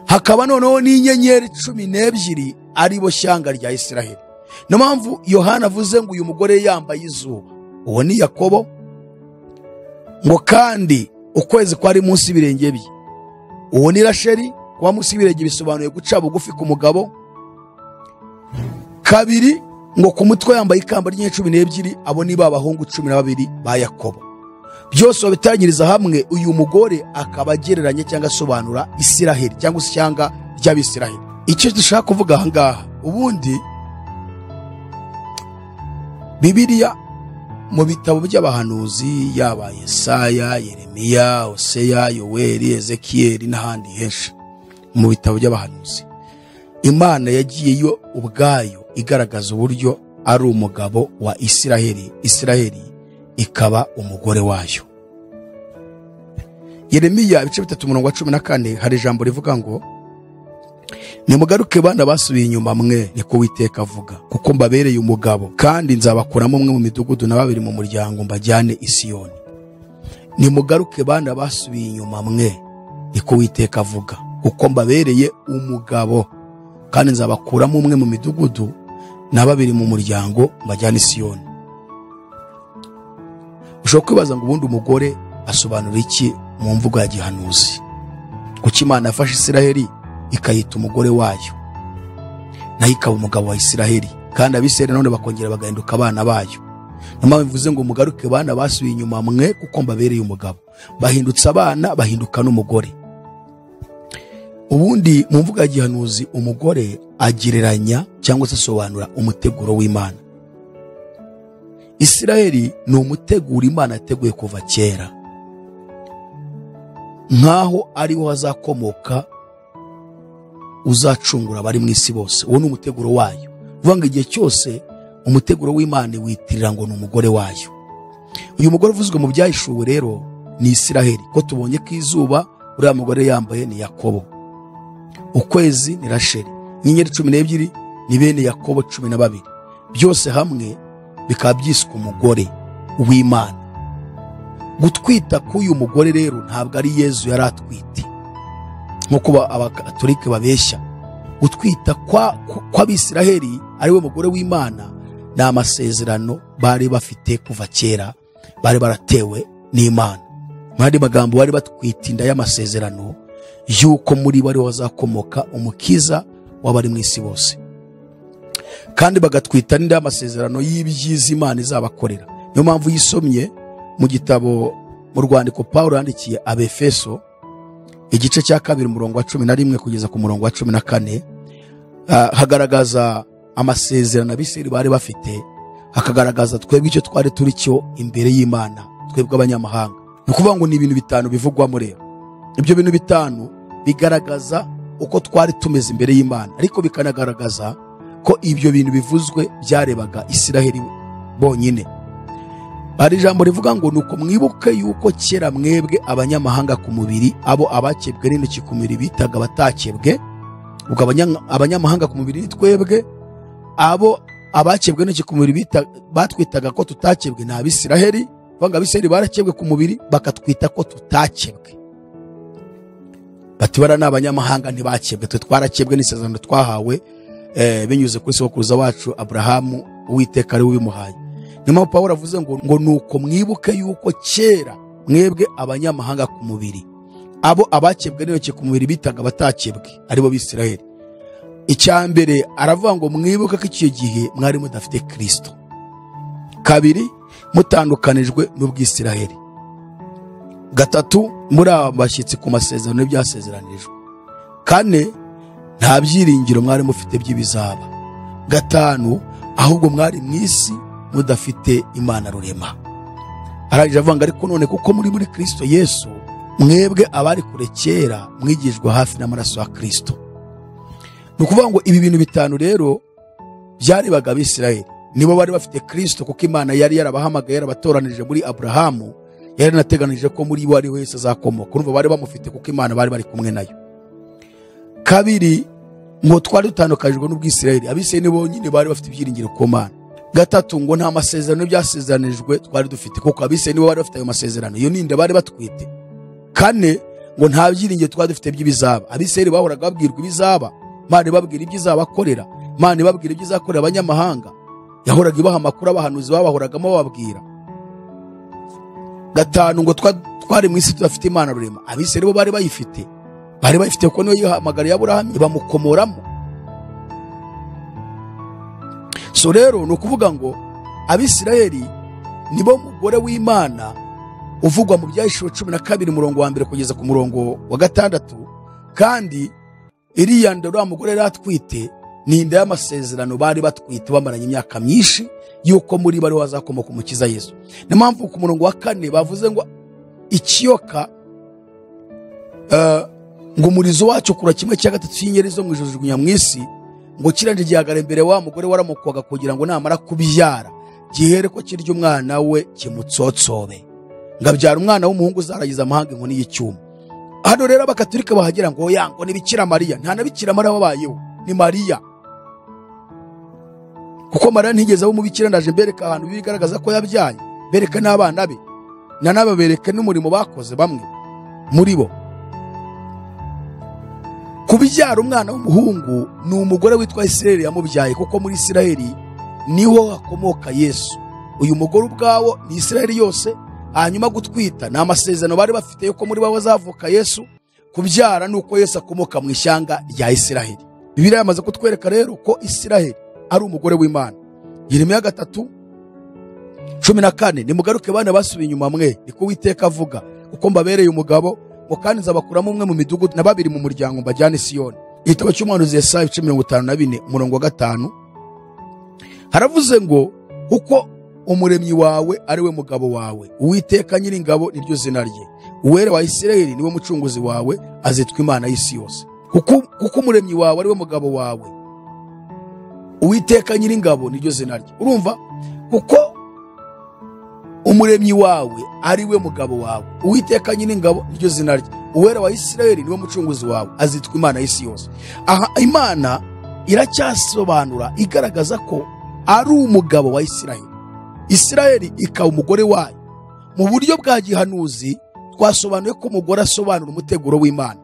hakaba noneho n'inyenyeri 12 ari bo shyanga rya Isiraheli. Niyo mpamvu Yohana avuze ngo uyu mugore yambaye izuba, uwo ni Yakobo, ngo kandi ukwezi kwari munsi y'ibirenge bye, uwo ni Rasheli. Kuba munsi y'ibirenge bisobanuye guca bugufi ku mugabo. Kabiri, ngo ku mutwe yambaye ikamba ry'inyenyeri 12, abo ni ba bahungu 12 ba Yakobo. Byose babitangiriza hamwe, uyu mugore akaba agereranya cyangwa asobanura Isiraheli cyangwa ishyanga ry'Abisiraheli. Icyo dushaka kuvuga aha ngaha, ubundi Bibiliya mu bitabo by'abahanuzi, yaba Yesaya, Yeremiya, Hoseya, Yoweri, Ezekiyeli n'ahandi henshi mu bitabo by'abahanuzi, Imana yagiye yo ubwayo igaragaza uburyo ari umugabo wa Isiraheli, Isiraheli ikaba umugore wayo. Yeremiya ibice 3 umurongo wa 14 hari ijambo rivuga ngo nimugaruke bana basubiye inyuma mwe, niko Uwiteka avuga, kuko mbabereye umugabo, kandi nzabakuramo umwe mu midugudu na babiri mu muryango mbajyane i Siyoni. Nimugaruke bana basubiye inyuma mwe, niko Uwiteka avuga, kuko mbabereye umugabo, kandi nzabakuramo umwe mu midugudu na babiri mu muryango mbajyane i Siyoni. Ushobora kwibaza ngo ubundi umugore asobanura iki mu mvugo ya gihanuzi? Kuki Imana yafashe Isiraheli ikayita umugore wayo, nayo ikaba umugabo wa Isiraheli? Kandi Abisirayeli none bakongera bagahinduka abana bayo. Niyo mpamvu bivuze ngo mugaruke bana basubiye inyuma mwe, kuko mbabereye umugabo. Bahindutse abana, bahinduka n'umugore. Ubundi mu mvugo ya gihanuzi umugore agereranya cyangwa se asobanura umuteguro w'Imana. Isirayeli ni umuteguro Imana yateguye kuva kera, nkaho ariho hazakomoka uzacungura abari mu isi bose. Uwo ni umuteguro wayo. Uvuga ngo igihe cyose umuteguro w'Imana witirira ngo ni umugore wayo. Uyu mugore uvuzwe mu byahishuwe rero ni Isirayeli, ko tubonye ko izuba uriya mugore yambaye ni Yakobo, ukwezi ni Rasheli, inyenyeri 12 ni bene Yakobo 12. Byose hamwe bikaba byiswe umugore w'Imana. Gutwita k'uyu mugore rero ntabwo ari Yezu yari atwite nk'uko Abakatolika babeshya. Gutwita kw'Abisiraheli ari we mugore w'Imana ni amasezerano bari bafite kuva kera, bari baratewe n'Imana. Mu yandi magambo bari batwite inda y'amasezerano y'uko muri bo ariho hazakomoka umukiza w'abari mu isi bose, kandi bagatwita n'inda y'amasezerano y'ibyiza Imana izabakorera. Niyo mpamvu yisomye mu gitabo, mu rwandiko Pawulo yandikiye Abefeso igice cya 2 umurongo wa 11 kugeza ku murongo wa 14, hagaragaza amasezerano Abisirayeli bari bafite, hakagaragaza twebwe icyo twari turi cyo imbere y'Imana, twebwe abanyamahanga. Ni ukuvuga ngo ni ibintu bitanu bivugwamo rero. Ibyo bintu bitanu bigaragaza uko twari tumeze imbere y'Imana, ariko bikanagaragaza ko ibyo bintu bivuzwe byarebaga Isiraheli bonyine. Hari ijambo rivuga ngo nuko mwibuke yuko kera mwebwe abanyamahanga ku mubiri, abo abakebwe n'intoki ku mubiri bitaga abatakebwe. Ubwo abanyamahanga ku mubiri ni twebwe, abo abakebwe n'intoki ku mubiri batwitaga ko tutakebwe ni Abisiraheli. Banga Abisiraheli barakebwe ku mubiri bakatwita ko tutakebwe. Bati bara n'abanyamahanga ntibakebwe, twe twarakebwe n'isezerano twahawe binyuze kuri sokuruza wacu Abrahamu, Uwiteka ari we ubimuhaye. Niyo mpamvu Pawulo avuze ngo nuko mwibuke yuko kera mwebwe abanyamahanga ku mubiri, abo abakebwe n'intoki ku mubiri bitaga abatakebwe aribo Bisiraheli. Icya mbere aravuga ngo mwibuke ko icyo gihe mwari mudafite Kristo. Kabiri, mutandukanijwe n'ubwisiraheli. Gatatu, muri abashyitsi ku masezerano y'ibyasezeranijwe. Kane, nta byiringiro mwari mufite by'ibizaba. Gatanu, ahubwo mwari mu isi mudafite Imana rurema. Arangije avuga ngo ariko none kuko muri Kristo Yesu, mwebwe abari kure kera mwigijwe hafi n'amaraso ya Kristo. Ni ukuvuga ngo ibi bintu bitanu rero byarebaga Abisirayeli. Nibo bari bafite Kristo, kuko Imana yari yarabahamagaye, yarabatoranije muri Abrahamu, yari yanateganije ko muri bo ari wese azakomoka. Urumva bari bamufite kuko Imana bari bari kumwe nayo. Kabiri, ngo twari dutandukanyijwe n'ubwisirayeli. Abisirayeli nibo nyine bari bafite ibyiringiro ku Mana. Gatatu, ngo nta masezerano y'ibyasezeranijwe twari dufite, kuko Abisirayeli nibo bari bafite ayo masezerano. Iyo ninde bari batwite. Kane, ngo nta byiringiro twari dufite by'ibizaba. Abisirayeli bahoraga babwirwa ibizaba, Imana ibabwira ibyo izabakorera, Imana ibabwira ibyo izakorera abanyamahanga. Yahoraga ibaha amakuru, abahanuzi babahoragamo bababwira. Gatanu, ngo twari mu isi tudafite Imana rurema. Abisirayeli bo bari bayifite, bari bayifite kuko niyo yihamagariye Aburahamu ibamukomoramo. So rero ni ukuvuga ngo Abisirayeli nibo mugore w'Imana uvugwa mu Byahishuwe 12 umurongo wa 1 kugeza ku murongo wa 6. Kandi iriya nda uriya mugore yari atwite ni inda y'amasezerano bari batwite bamaranye imyaka myinshi, yuko muri bari wazakomoka umukiza Yesu. Niyo mpamvu ku murongo wa 4 bavuze ngo ikiyoka ngo umurizo wacyo kura 1/3 cy'inyenyeri zo mu ijuru zijugunya mu isi, ngo kiranje gihagara imbere wa mugore waramukwaga kugira ngo namara kubyara gihere ko kirya umwana we kimutsotsobe, ngo abyara umwana w'umuhungu uzaragiza amahanga inkoni y'icyuma. Hano rero Abakatolika bahagira ngo oya, ngo ni Bikira Mariya. Nta na Bikira Mariya wabayeho, ni Mariya. Kuko Mariya ntigeze aba umubikira, ndaje mbereka ahantu bigaragaza ko yabyaye, bereka n'abana be, nanababereke n'umurimo bakoze bamwe muri bo. Kubyara umwana w'umuhungu ni umugore witwa Isirayeli yamubyaye, kuko muri Isirayeli niho hakomoka Yesu. Uyu mugore ubwawo ni Isirayeli yose. Hanyuma gutwita ni amasezerano bari bafite yuko muri bo bazavuka Yesu. Kubyara ni uko Yesu akomoka mu ishyanga rya Isirayeli. Bibiliya yamaze kutwereka rero ko Isirayeli ari umugore w'Imana. Yeremiya 3:14, nimugaruke bana basubiye inyuma mwe, niko Uwiteka avuga, kuko mbabereye umugabo, ngo kandi nzabakuramo umwe mu midugudu na babiri mu muryango mbajyane i Siyoni. Igitabo cy'umuhanuzi Yesaya ibice 54 umurongo wa 5 haravuze ngo kuko umuremyi wawe ari we mugabo wawe, Uwiteka Nyiringabo niryo zina rye, Uwera wa Isirayeli niwe mucunguzi wawe, azitwa Imana y'isi yose. Kuko umuremyi wawe ari we mugabo wawe, Uwiteka Nyiringabo niryo zina rye. Urumva, kuko umuremyi wawe ari we mugabo wawe, Uwiteka Nyiringabo niryo zina rye, Uwera wa Isirayeli niwe mucunguzi wawe, azitwa Imana y'isi yose. Aha Imana iracyasobanura igaragaza ko ari umugabo wa Isirayeli, Isirayeli ikaba umugore wayo. Mu buryo bwa gihanuzi twasobanuye ko umugore asobanura umuteguro w'Imana.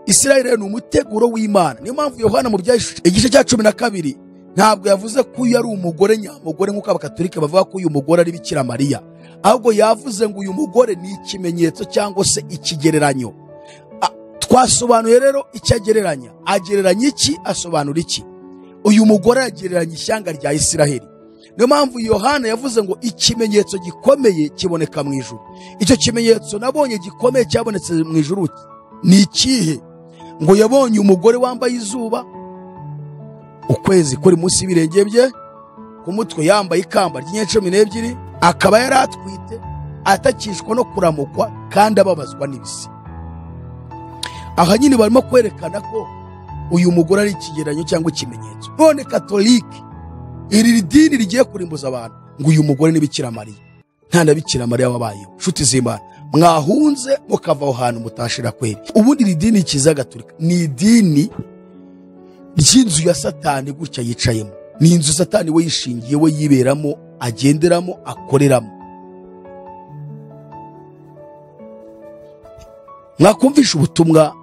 Isirayeli ni umuteguro w'Imana. Niyo mpamvu Yohana mu Byahishuwe igice cya 12 ntabwo yavuze ko uyu ari umugore nyamugore nk'uko Abakatolika bavuga ko uyu mugore ari Bikira Mariya, ahubwo yavuze ngo uyu mugore ni ikimenyetso cyangwa se ikigereranyo. Twasobanuye rero icyo agereranya. Agereranya iki? Asobanura iki? Uyu mugore agereranya ishyanga rya Isiraheli. Niyo mpamvu Yohana yavuze ngo ikimenyetso gikomeye kiboneka mu ijuru. Icyo kimenyetso nabonye gikomeye cyabonetse mu ijuru ni ikihe? Ngo yabonye umugore wambaye izuba, ukwezi kuri munsi y'ibirenge bye, ku mutwe yambaye ikamba ry'inyenyeri 12, akaba yari atwite, atakishwa no kuramukwa kandi ababazwa n'ibisi. Aha nyine barimo kwerekana ko uyu mugore ari ikigereranyo cyangwa ikimenyetso. None Katolike iri dini rigiye kurimbuza abantu ngo uyu mugore ni Bikira Mariya. Nta na Bikira Mariya wabayeho. Nshuti z'Imana, mwahunze mukava aho hantu mutashira kweri. Ubundi iri dini Kiliziya Gatolika ni idini ry'inzu ya Satani gutya yicayemo. Ni inzu Satani we yishingiye, we yiberamo, agenderamo, akoreramo. Mwakumvisha ubutumwa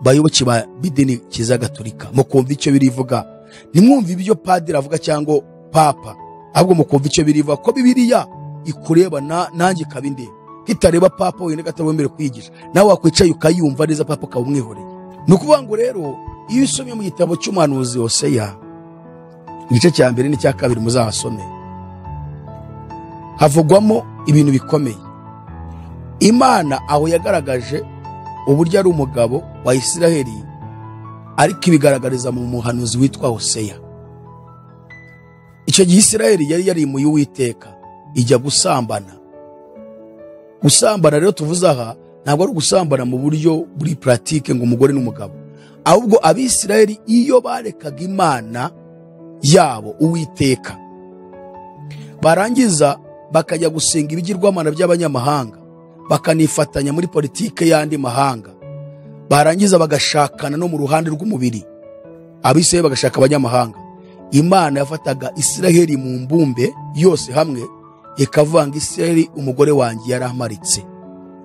bayoboke ba bidini Kiliziya Gatolika, mukumva icyo birivuga. Nimwumva ibyo padiri avuga cyangwa papa, ahubwo mukumva icyo birivuga, ko Bibiliya ikureba nanjye kabindeba. Kitareba papa wenyine katabemere kwigisha, nawe wakwicaye ukayumva neza papa ukaba umwihoreye. Ni ukuvuga ngo rero iyo usomye mu gitabo cy'umuhanuzi Hoseya igice cya 2 n'icya 2 muzahasome, havugwamo ibintu bikomeye. Imana aho yagaragaje uburyo ari umugabo wa Isiraheli, ariko ibigaragariza mu muhanuzi witwa Hoseya. Icyo gihe Isiraheli yari yarimuye Uwiteka ijya gusambana. Gusambana rero tuvuze aha ntabwo ari ugusambana mu buryo buri pratique ngo umugore n'umugabo, ahubwo Abisiraheli iyo barekaga Imana yabo Uwiteka, barangiza bakajya gusenga ibigirwamana by'abanyamahanga, bakanifatanya muri politike y'andi mahanga, barangiza bagashakana no mu ruhande rw'umubiri, Abisiraheli bagashaka abanyamahanga. Imana yafataga Isiraheli mu mbumbe yose hamwe, ikavanga Isiraheli umugore wanjye yaramaritse,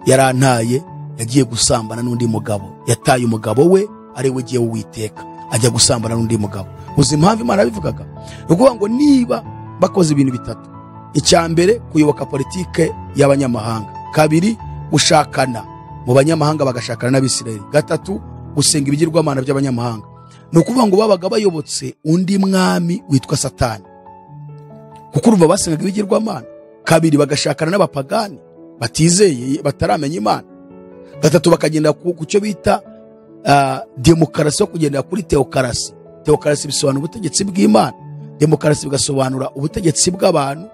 yarantaye, yagiye gusambana n'undi mugabo, yataye umugabo we ari we ugiye Uwiteka, ajya gusambana n'undi mugabo. Uzi impamvu Imana yabivugaga? Ni ukuvuga ngo niba bakoze ibintu bitatu: icya mbere, kuyoboka politike y'abanyamahanga; kabiri, gushakana mu banyamahanga bagashakana n'Abisiraheli; gatatu, gusenga ibigirwamana by'abanyamahanga. Ni ukuvuga ngo babaga bayobotse undi mwami witwa Satani, kuko urumva basengaga ibigirwamana. Kabiri, bagashakana n'abapagani batizeye, bataramenya Imana. Gatatu, bakagenda ku cyo bita demokarasi, yo kugendera kuri teokarasi. Teokarasi bisobanura ubutegetsi bw'Imana, demokarasi bigasobanura ubutegetsi bw'abantu,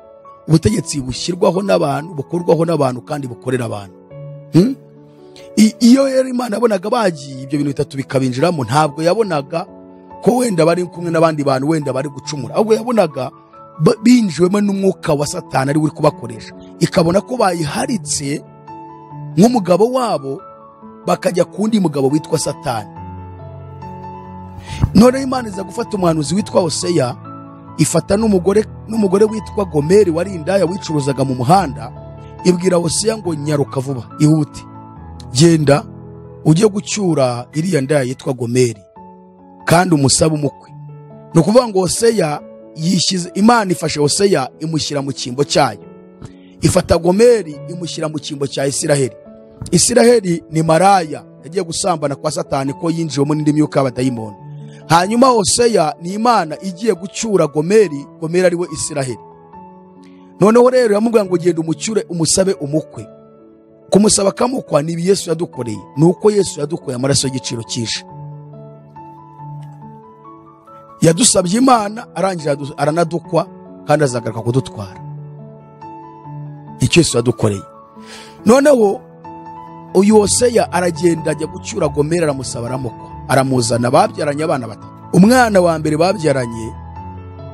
ubutegetsi bushyirwaho n'abantu, bukorwaho n'abantu kandi bukorera abantu. Iyo rero Imana yabonaga bagiye ibyo bintu bitatu bikabinjiramo, ntabwo yabonaga ko wenda bari kumwe n'abandi bantu wenda bari gucumura, ahubwo yabonaga binjiwemo n'umwuka wa Satani ari uri kubakoresha, ikabona ko bayiharitse nk'umugabo wabo bakajya kundi mugabo witwa Satani. None Imana iza gufata umuhanuzi witwa Hoseya, ifata n'umugore witwa Gomeri wari indaya wicuruzaga mu muhanda, ibwira Hoseya ngo nyaruka vuba, ihute, genda ujye gucyura iriya ndaya yitwa Gomeri kandi umusabe umukwe. Ni ukuvuga ngo Hoseya yishyize, Imana ifashe Hoseya imushyira mu cyimbo cyayo, ifata Gomeri imushyira mu cyimbo cya Isiraheli. Isiraheli ni maraya yagiye gusambana kwa Satani ko yinjiwemo n'indi myuka y'abadayimoni. Hanyuma Hoseya ni Imana igiye gucyura Gomeri, Gomeri ari we Isiraheli. Noneho rero yamubwira ngo genda umucyure umusabe umukwe. Kumusaba kamukwa ni Yesu yadukoreye, nuko Yesu yadukoye amaraso y'igiciro cyinshi. Yadusabye Imana arangira aranadukwa kandi azagaruka kudutwara. Icyo Yesu yadukoreye. Noneho uyu Hoseya aragenda ajya gucyura Gomeri, aramusaba aramukwa, aramuzana, babyaranye abana batatu. Umwana wa mbere babyaranye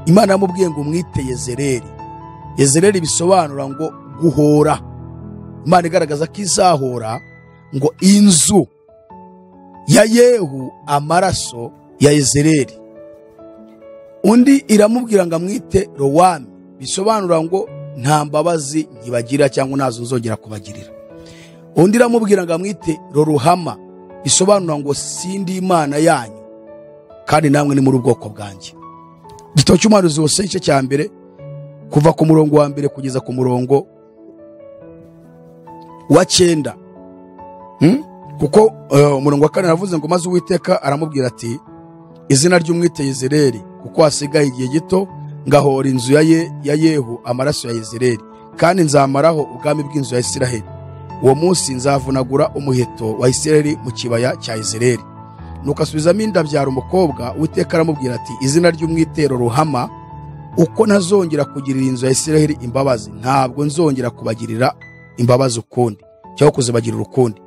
Imana yamubwiye ngo umwite Yezereli. Yezereli bisobanura ngo guhora. Imana igaragaza ko izahora ngo inzu ya Yehu amaraso ya Yezereli. Undi iramubwira ngo amwite Rowami, bisobanura ngo nta mbabazi nkibagira cyangwa nazo nzongera kubagirira. Undi iramubwira ngo amwite Roruhama, bisobanura ngo sindi Imana yanyu kandi namwe ni muri ubwoko bwanjye. Igitabo cy'umuhanuzi Hoseya igice cya mbere kuva ku murongo wa mbere kugeza ku murongo wa 9. Kuko umurongo wa 4 aravuze ngo maze Uwiteka aramubwira ati izina ry'umwite Yezereli, kuko hasigaye igihe gito ngahora inzu ya Yehu amaraso ya Yezereli, kandi nzamaraho ubwami bw'inzu ya Isiraheli. Uwo munsi nzavunagura umuheto wa Isiraheli mu kibaya cya Yezereli. Nuko asubizamo inda abyara umukobwa. Uwiteka aramubwira ati izina ry'umwitero Ruhama, uko ntazongera kugirira inzu ya Isiraheli imbabazi, ntabwo nzongera kubagirira imbabazi ukundi cyangwa kuzibagirira ukundi.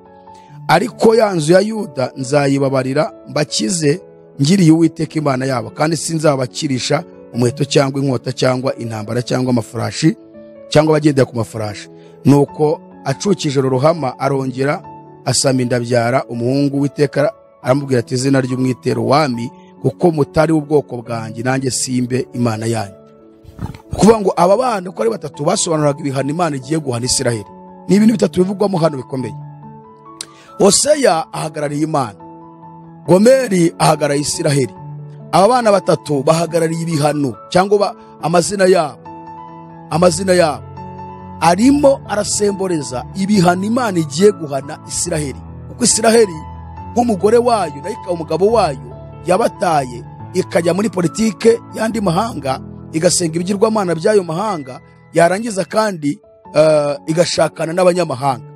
Ariko ya nzu ya Yuda nzayibabarira mbakize ngiriye Uwiteka Imana yabo, kandi sinzabakirisha umuheto cyangwa inkota cyangwa intambara cyangwa amafarashi cyangwa abagendera ku mafarashi. Nuko acukije Ruhama arongera asama inda abyara umuhungu. Uwiteka aramubwira ati izina ry'umwitero wami, kuko mutari ubwoko bwanjye nanjye simbe Imana yanyu. Kuvuga ngo aba bana uko ari batatu basobanuraga ibihano Imana igiye guhana Isiraheli. Ni ibintu bitatu bivugwamo hano bikomeye. Hoseya ahagarariye Imana, Gomeri ahagarariye Isiraheli. Aba bana batatu bahagarariye ibihano cyangwa amazina yabo. Amazina yabo arimo arasemboreza ibihano Imana igiye guhana Isiraheli. Kuko Isiraheli nk'umugore wayo nayo ikaba umugabo wayo yabataye ikajya muri politike y'andi mahanga, igasenga ibigirwamana by'ayo mahanga, yarangiza kandi igashakana n'abanyamahanga.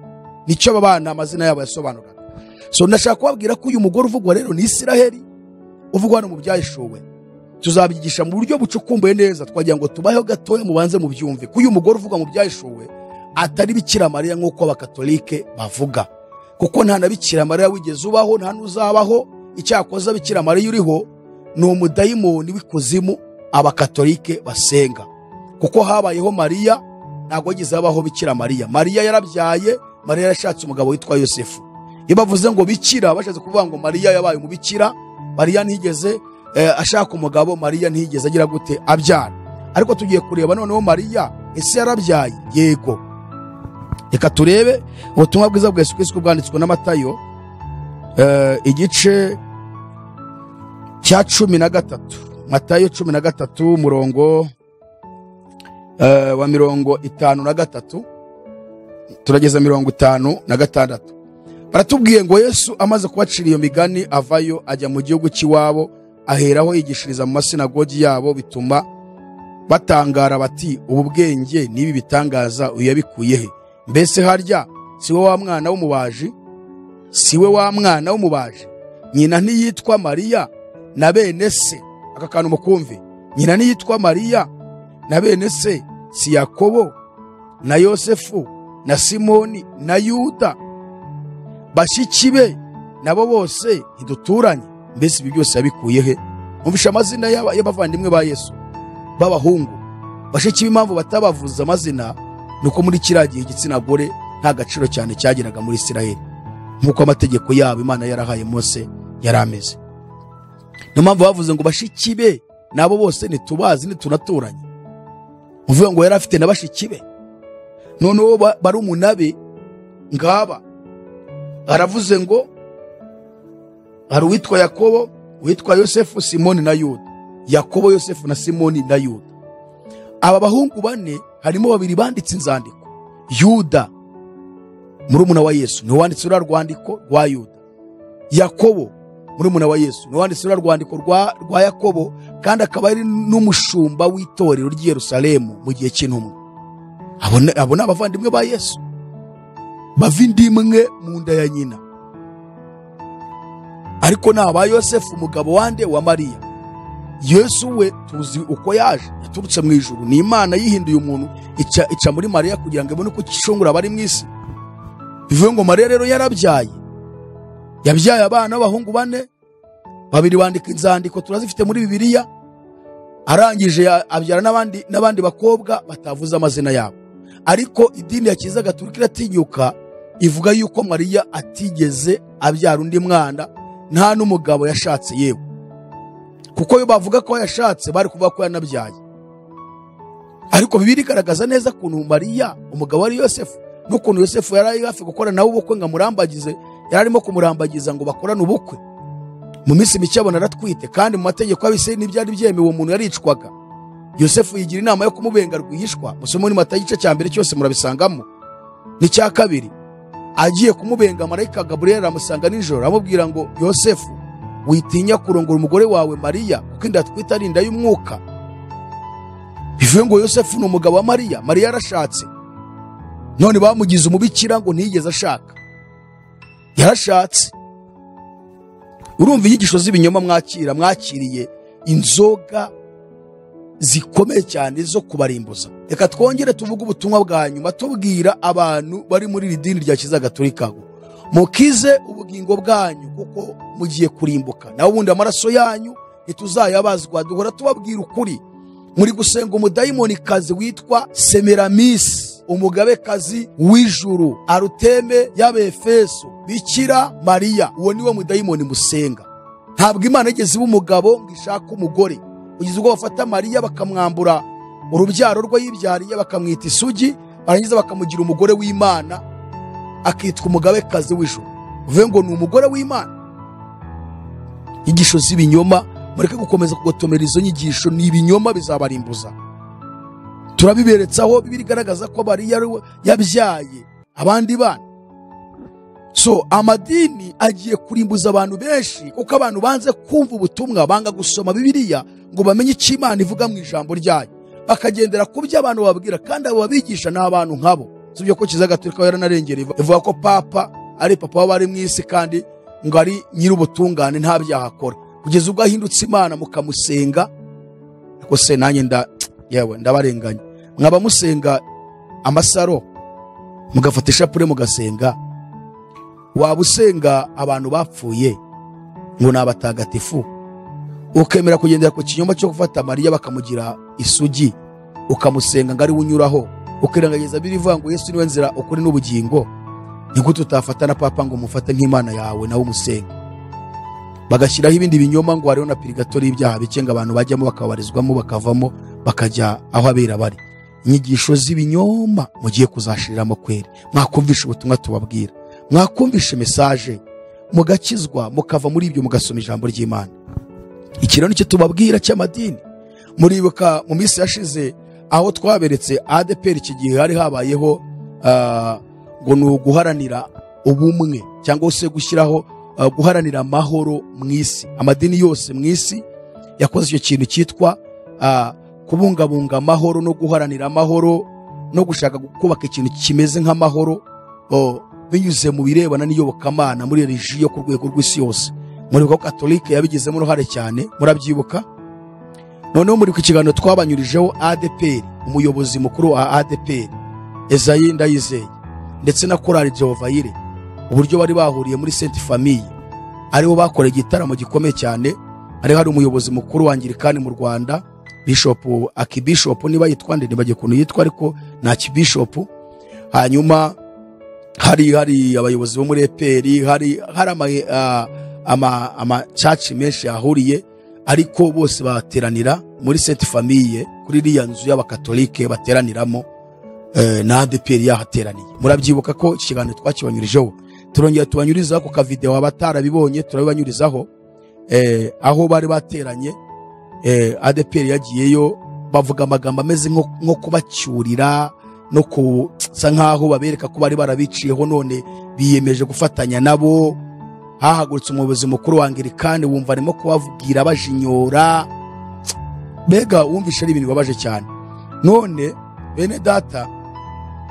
Nicyo aba bana amazina yabo yasobanuraga. So ndashaka kubabwira ko uyu mugore uvugwa rero ni Isiraheli uvugwa hano mu byahishuwe. Tuzabyigisha mu buryo bucukumbuye neza, twagira ngo tubaheho gatoya mubanze mubyumve ko uyu mugore uvugwa mu byahishuwe atari Bikira Mariya nk'uko abakatolike bavuga, kuko nta na Bikira Mariya wigeze ubaho, nta n'uzabaho. Icyakoza Bikira Mariya uriho ni umudayimoni w'ikuzimu abakatolike basenga, kuko habayeho Mariya, ntabwo yigeze habaho Bikira Mariya. Mariya yarabyaye, Mariya yarashatse umugabo witwa Yosefu. Iyo bavuze ngo bikira bashatse kuvuga ngo Mariya yabaye umubikira, Mariya ntiyigeze ashaka umugabo, Mariya ntiyigeze agira gute abyara. Ariko tugiye kureba noneho Mariya ese yarabyaye? Yego. Reka turebe ubutumwa bwiza bwa Yesu Kristo bwanditswe na Matayo igice cya 13. Matayo 13 umurongo wa 53 turageza 56. Baratubwiye ngo Yesu amaze kubacira iyo migani avayo ajya mu gihugu cy'iwabo, aheraho yigishiriza mu masinagogi yabo, bituma batangara bati ubu bwenge n'ibi bitangaza uyu yabikuye he? Mbese harya si we wa mwana w'umubaji? Si we wa mwana w'umubaji? Nyina ntiyitwa Mariya na bene se? Aka kantu mukumve. Nyina ntiyitwa Mariya na bene se si Yakobo na Yosefu na Simoni na Yuda? Bashiki be nabo bose ntiduturanye? Mbese ibi byose yabikuye he? Umvisha amazina y'abavandimwe ba Yesu b'abahungu. Bashiki b'impamvu batabavuza amazina nuko muri kiriya gihe igitsina gore nta gaciro cyane cyagiraga muri Isiraheli, nk'uko amategeko yabo Imana yarahaye Mose yari ameze. Niyo mpamvu bavuze ngo bashiki be nabo bose ntitubazi ntitunaturanye. Uvuga ngo yari afite na bashiki be, noneho barumuna be ngaba. Aravuze ngo hari uwitwa Yakobo, uwitwa Yosefu, Simoni na Yuda. Yakobo, Yosefu na Simoni na Yuda. Aba bahungu bane harimo babiri banditse inzandiko. Yuda murumuna wa Yesu niwe wanditse uriya rwandiko rwa Yuda. Yakobo Murumuna wa Yesu niwe wanditse ruriya rwandiko rwa Yakobo, kandi akaba ari n'umushumba w'itorero ry'i Yerusalemu mu gihe cy'intumwa. Abo ni abavandimwe ba Yesu bava inda imwe mu nda ya nyina, ariko ni aba Yosefu umugabo wande wa Mariya. Yesu we tuzi uko yaje, yaturutse mu ijuru, ni Imana yihinduye umuntu ica muri Mariya kugira ngo ibone uko icungura abari mu isi. Bivuye ngo Mariya rero yarabyaye, yabyaye abana b'abahungu 4, 2 bandika inzandiko turazifite muri Bibiliya, arangije abyara n'abandi bakobwa batavuze amazina yabo. Ariko idini ya Kiliziya Gatolika iratinyuka ivuga yuko Mariya atigeze abyara undi mwana, nta n'umugabo yashatse yewe, kuko iyo bavuga ko yashatse bari kuvuga ko yanabyaye. Ariko Bibiliya igaragaza neza ukuntu Mariya umugabo wari Yosefu, n'ukuntu Yosefu yari hafi gukora nawe ubukwe ngo amurambagize, yari arimo kumurambagiza ngo bakorane ubukwe. Mu minsi mike abona aratwite, kandi mu mategeko y'Abisirayeli ntibyari byemewe, umuntu yaricwaga. Yosefu yigira inama yo kumubenga rwihishwa. Musome muri Matayo igice cya 1 cyose murabisangamo. N'icya 2, agiye kumubenga marayika Gaburiyeli aramusanga nijoro aramubwira ngo Yosefu, witinya kurongora umugore wawe Mariya, kuko inda atwite ari inda y'umwuka. Bivuye ngo Yosefu ni umugabo wa Mariya, Mariya yarashatse, none bamugize umubikira ngo ntiyigeze ashaka, yarashatse. Urumva inyigisho z'ibinyoma mwakiriye inzoga zikomeye cyane zo kubarimbuza. Reka twongere tuvuge ubutumwa bwa nyuma tubwira abantu bari muri iri dini rya Kiliziya Gatolika, mukize ubugingo bwanyu kuko mugiye kurimbuka, naho ubundi amaraso yanyu ntituzayabazwa. Duhora tubabwira ukuri. Muri gusenga umudayimonikazi witwa Semiramis, umugabekazi w'ijuru, Aruteme y'Abefeso, Bikira Mariya, uwo niwe mudayimoni musenga. Ntabwo Imana yigeze iba umugabo ngo ishake umugore. Kugeza ubwo bafata Mariya bakamwambura urubyaro rwe yibyariye, bakamwita isugi, barangiza bakamugira umugore w'Imana, akitwa umugabekazi w'ijuru. Uvuye ngo ni umugore w'Imana. Inyigisho z'ibinyoma, mureke gukomeza kugotomera izo nyigisho, ni ibinyoma bizabarimbuza. Turabiberetsaho Bibiliya igaragaza ko Mariya yabyaye abandi bana. So amadini agiye kurimbuza abantu benshi, kuko abantu banze kumva ubutumwa, banga gusoma Bibiliya ngo bamenye icyo Imana ivuga mu ijambo ryayo, bakagendera ku byo abantu bababwira, kandi abo babigisha ni abantu nkabo. Sibyo ko Kiliziya Gatolika yaranarengera ivuga ko papa ari papa w'abari mu isi, kandi ngo ari nyir'ubutungane nta byaha akora, kugeza ubwo ahindutse Imana mukamusenga. Ariko se nanjye yewe ndabarenganya, mwaba musenga amasaro mugafata ishapure mugasenga, waba usenga abantu bapfuye ngo ni abatagatifu, ukemera kugendera ku kinyoma cyo gufata Mariya bakamugira isugi, ukamusenga ngo ari we unyuraho, ukirengagiza Bibiliya ivuga ngo Yesu niwe nzira, ukuri n'ubugingo. Ni gute utafata na papa ngo umufate nk'Imana yawe nawe umusenge? Bagashyiraho ibindi binyoma ngo hariho na purigatori y'ibyaha bike ngo abantu bajyamo bakabarizwamo bakavamo bakajya aho abera bari. Inyigisho z'ibinyoma mugiye kuzashiriramo kweri. Mwakumvisha ubutumwa tubabwira, mwakumvisha message, mugakizwa, mukava muri ibyo mugasoma ijambo ry'Imana. Iki rero nicyo tubabwira cy'amadini. Muribuka mu minsi yashize aho twaberetse ADPR, iki gihe hari habayeho ngo ni uguharanira ubumwe cyangwa se gushyiraho guharanira amahoro mu isi. Amadini yose mu isi yakoze icyo kintu cyitwa kubungabunga amahoro no guharanira amahoro no gushaka kubaka ikintu kimeze nk'amahoro binyuze mu birebana n'iyobokamana muri religiyo ku rwego rw'isi yose. Muribuka ko Katolike yabigizemo uruhare cyane, murabyibuka. Noneho muri ku kiganiro twabanyurijeho ADPR, umuyobozi mukuru wa ADPR Esayi Ndayizeye ndetse na Korali Jehovayire, uburyo bari bahuriye muri Sainte Famille, aribo bakoreye igitaramo gikomeye cyane. Ari hari umuyobozi mukuru wa Anglikani mu Rwanda, Bishop Akibishop, niba yitwa nde nibagiye kuntu yitwa, ariko na Akibishop. Hanyuma hari abayobozi bo muri EPR, hari ama church menshi yahuriye, ariko bose bateranira muri Sainte Famille kuri iriya nzu y'abakatolike bateraniramo, na ADPR yahateraniye. Murabyibuka ko iki kiganiro twakibanyurijeho, turongera tubanyurizaho ku kavideo abatarabibonye turabibanyurizaho, aho bari bateranye. ADPR yagiyeyo bavuga amagambo ameze nko kubacyurira no kusa nkaho babereka ko bari barabiciyeho, none biyemeje gufatanya nabo. Hahagurutse umuyobozi mukuru wa Anglikani, wumva arimo kubavugira bajinyora, mbega wumvishe ari ibintu bibabaje cyane. None bene data,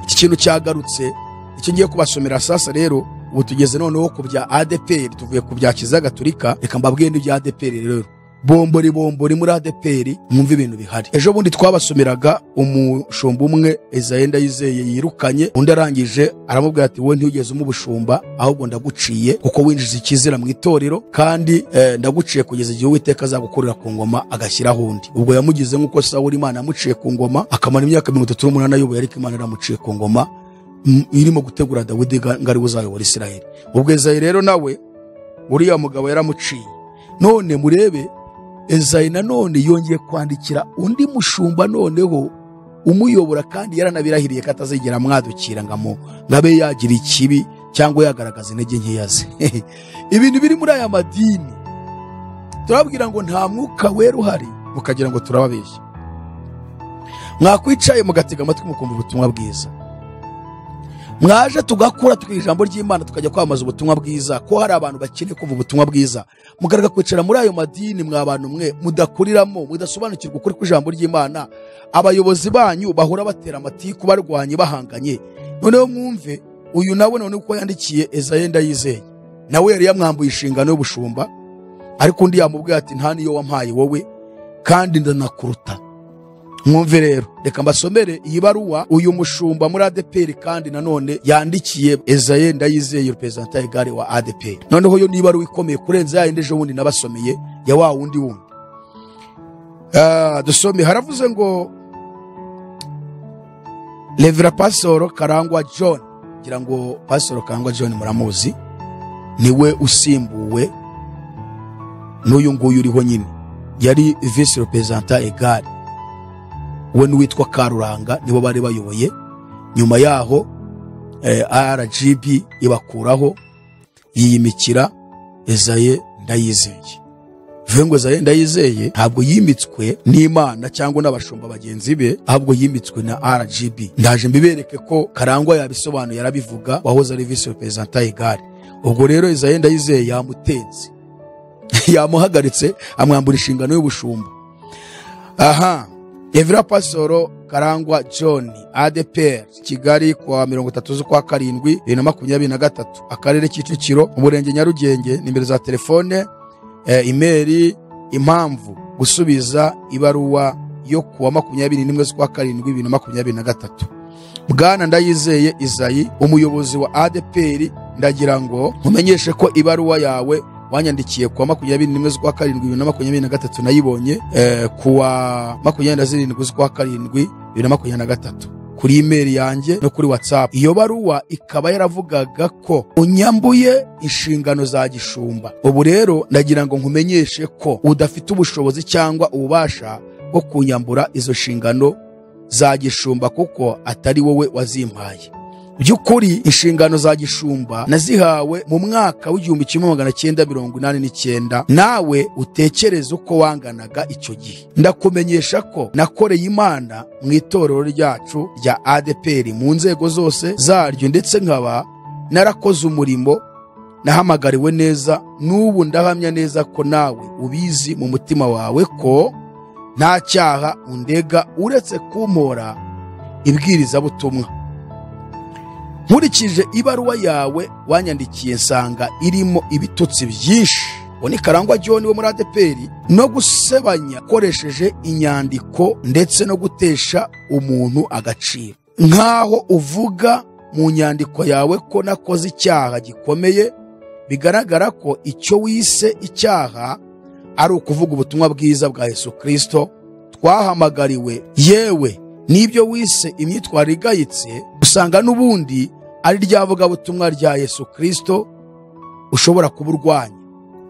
iki kintu cyagarutse, icyo ngiye kubasomera sasa rero. Ubu tugeze noneho ku bya ADPR, tuvuye ku bya Kiliziya Gatolika, reka mbabwire n'ibya ADPR rero. Bombori bombori muri ADPR, mwumve ibintu bihari. Ejo bundi twabasomeraga umushumba umwe Esaie Ndayizeye yirukanye, undi arangije aramubwira ati wowe ntiwigeze umubushumba, ahubwo ndaguciye kuko winjiza ikizira mu itorero, kandi ndaguciye kugeza igihe Uwiteka azagukorera ku ngoma agashyiraho undi. Ubwo yamugize nk'uko Sawuli Imana yamuciye ku ngoma akamara imyaka 38 ayoboye, ariko Imana yaramuciye ku ngoma irimo gutegura Dawidi ngo ari we uzayobora Isirayeli. Ubwo Esaie rero nawe uriya mugabo yaramuciye. None murebe Esaie nanone yongeye kwandikira undi mushumba noneho umuyobora, kandi yaranabirahiriye ko atazigera amwadukira ngo abe yagira ikibi cyangwa yagaragaza intege nkeya ze. Ibintu biri muri aya madini turababwira ngo nta mwuka wera uhari, mukagira ngo turababeshya. Mwakwicaye mugatega amatwi mukumva ubutumwa bwiza, mwaje tugakura tukiga ijambo ry'Imana tukajya kwamamaza ubutumwa bwiza, ko hari abantu bakeneye kumva ubutumwa bwiza. Mugaragara kwicara muri ayo madini mwa bantu mwe mudakuriramo, mudasobanukirwa ukuri kw'ijambo ry'Imana. Abayobozi banyu bahora batera amatiku, barwanye, bahanganye. Noneho mwumve uyu nawe none uko yandikiye Esaie Ndayizeye, nawe yari yamwambuye inshingano y'ubushumba, ariko undi yamubwiye ati nta niyo wampaye wowe kandi ndanakuruta. Mwumve rero, reka mbasomere iyi baruwa uyu mushumba muri ADPR kandi nanone yandikiye Esaie Ndayizeye, representant egare wa ADPR. Noneho yo ni ibaruwa ikomeye kurenza yayindi ejo bundi nabasomeye ya wa wundi wundi. Dusome, haravuze ngo Revera Pastor Karangwa John, ngira ngo Pastor Karangwa John muramuzi, niwe usimbuwe n'uyu nguyu uriho nyine, yari vice representant egare, we n'uwitwa Karuranga nibo bari bayoboye. Nyuma yaho RGB ibakuraho yiyimikira Esaie Ndayizeye. Bivuze ngo Esaie Ndayizeye ntabwo yimitswe n'Imana cyangwa n'abashumba bagenzi be, ahubwo yimitswe na RGB. Ndaje mbibereke ko Karangwa yabisobanuye, yarabivuga, wahoze ari vice representant egare. Ubwo rero Esaie Ndayizeye yamutenze, yamuhagaritse, amwambura inshingano y'ubushumba. Aha Evra Pastor Karangwa John, ADPR Kigali, kuwa 30 z'ukwa karindwi 2023, akarere Kicukiro, umurenge Nyarugenge, nimero za telefone, email, impamvu gusubiza ibaruwa yo kuwa 21 z'ukwa karindwi 2023. Bwana Ndayizeye Esaie, umuyobozi wa ADPR, ndagira ngo nkumenyeshe ko ibaruwa yawe wanyandikiye kuwa 21 z'ukwa karindwi 2023 nayibonye kuwa 27 z'ukwa karindwi 2023 kuri email yanjye no kuri WhatsApp. Iyo baruwa ikaba yaravugaga ko unyambuye inshingano za gishumba. Ubu rero ndagira ngo nkumenyeshe ko udafite ubushobozi cyangwa ububasha bwo kunyambura izo nshingano za gishumba kuko atari wowe wazimpaye. By'ukuri inshingano za gishumba nazihawe mu mwaka w'1989, nawe utekereze uko wanganaga icyo gihe. Ndakumenyesha ko nakoreye Imana mu itorero ryacu rya ADPR mu nzego zose zaryo, ndetse nkaba narakoze umurimo nahamagariwe neza. N'ubu ndahamya neza ko nawe ubizi mu mutima wawe ko nta cyaha undega uretse kumpora ibwirizabutumwa. Nkurikije ibaruwa yawe wanyandikiye nsanga irimo ibitutsi byinshi. Uwo ni Karangwa John wo muri ADPR, no gusebanya ukoresheje inyandiko ndetse no gutesha umuntu agaciro, nkaho uvuga mu nyandiko yawe ko nakoze icyaha gikomeye. Bigaragara ko icyo wise icyaha ari ukuvuga ubutumwa bwiza bwa Yesu Kristo twahamagariwe, yewe n'ibyo wise imyitwarire igayitse usanga n'ubundi ari ryavuga butumwa rya Yesu Kristo ushobora kuba urwanya.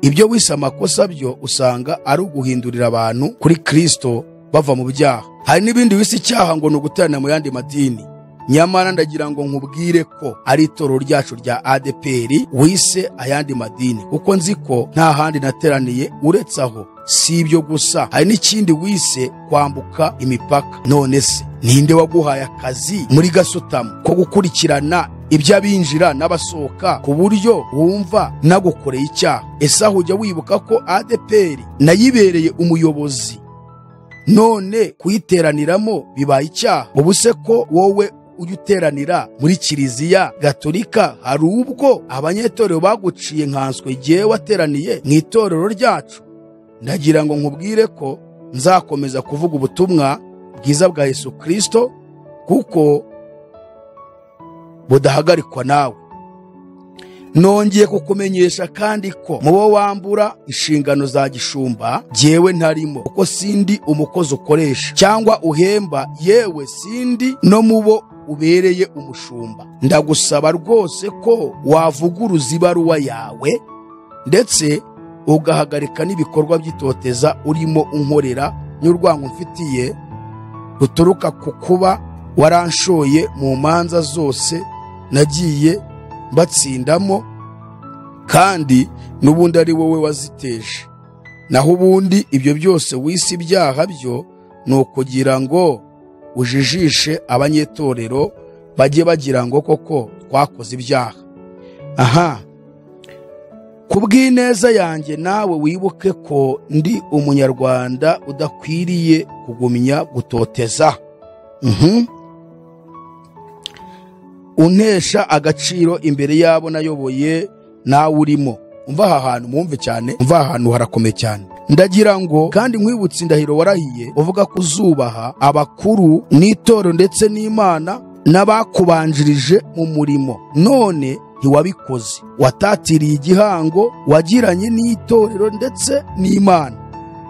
Ibyo wise amakosa byo usanga ari uguhindurira abantu kuri Kristo bava mu byaha. Hari n'ibindi wise icyaha ngo ni uguterana mu yandi madini, nyamara ndagira ngo nkubwire ko ari itorero ryacu rya ADPR wise ayandi madini, kuko nzi ko nta handi nateraniye uretse aho. Si ibyo gusa, hari n'ikindi wise kwambuka imipaka. None se ninde waguhaye akazi muri gasutamo ko gukurikirana iby'abinjira n'abasohoka ku buryo wumva nagukoreye icyaha? Ese aho ujya wibuka ko ADEPR nayibereye umuyobozi, none kuyiteraniramo bibaye icyaha? Ubu se ko wowe ujya uteranira muri Kiliziya Gatolika, hari ubwo abanyetorero baguciye nkanswe igihe wateraniye mu itorero ryacu? Ndagira ngo nkubwire ko nzakomeza kuvuga ubutumwa bwiza bwa Yesu Kristo, kuko budahagarikwa nawe. Nongeye kukumenyesha kandi ko mubo wambura inshingano za gishumba jyewe ntarimo, kuko sindi umukozi ukoresha cyangwa uhemba, yewe sindi no mubo ubereye umushumba. Ndagusaba rwose ko wavuguruza ibaruwa yawe ndetse ugahagarika n'ibikorwa by'itoteza urimo unkorera n'urwango mfitiye ruturuka ku kuba waranshoye mu manza zose nagiye mbatsindamo, kandi n'ubundi ari wowe waziteje. Naho ubundi ibyo byose wisi ibyaha byo ni ukugira ngo ujijishe abanyetorero bajye bagira ngo koko twakoze ibyaha. Aha, kubw'ineza yanjye nawe wibuke ko ndi umunyarwanda udakwiriye kugumya gutoteza. Untesha agaciro imbere yabo nayoboye nawe urimo. Umva aha hantu mwumve cyane, umva aha hantu harakomeye cyane. Ndagira ngo kandi nkwibutse indahiro warahiye uvuga ko uzubaha abakuru n'itorero ndetse n'Imana n'abakubanjirije mu murimo, none ntiwabikoze. Watatiriye igihango wagiranye n'itorero ndetse n'Imana.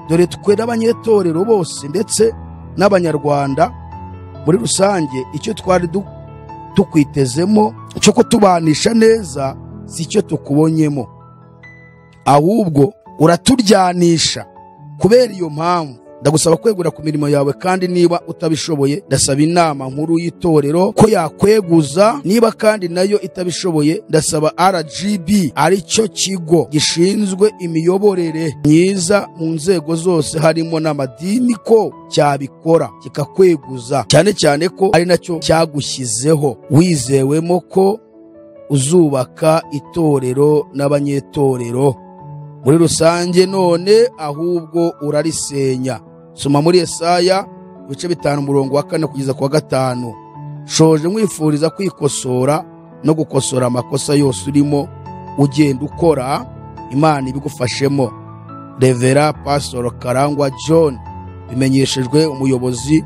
Dore twe n'abanyetorero bose ndetse n'abanyarwanda muri rusange, icyo twari tukwitezemo cyo kutubanisha neza si cyo tukubonyemo, ahubwo uraturyanisha. Kubera iyo mpamvu ndagusaba kwegura ku mirimo yawe, kandi niba utabishoboye ndasaba inama nkuru y'itorero ko yakweguza. Niba kandi nayo itabishoboye ndasaba RGB, aricyo kigo gishinzwe imiyoborere myiza mu nzego zose harimo n'amadini, ko cyabikora kikakweguza, cyane cyane ko ari nacyo cyagushyizeho wizewemo ko uzubaka itorero n'abanyetorero muri rusange, none ahubwo urarisenya. Soma muri Yesaya ibice 5 umurongo wa 4 kugeza ku wa 5. Shoje nkwifuriza kwikosora no gukosora amakosa yose urimo ugenda ukora, Imana ibigufashemo. Revera Pastor Karangwa John. Bimenyeshejwe umuyobozi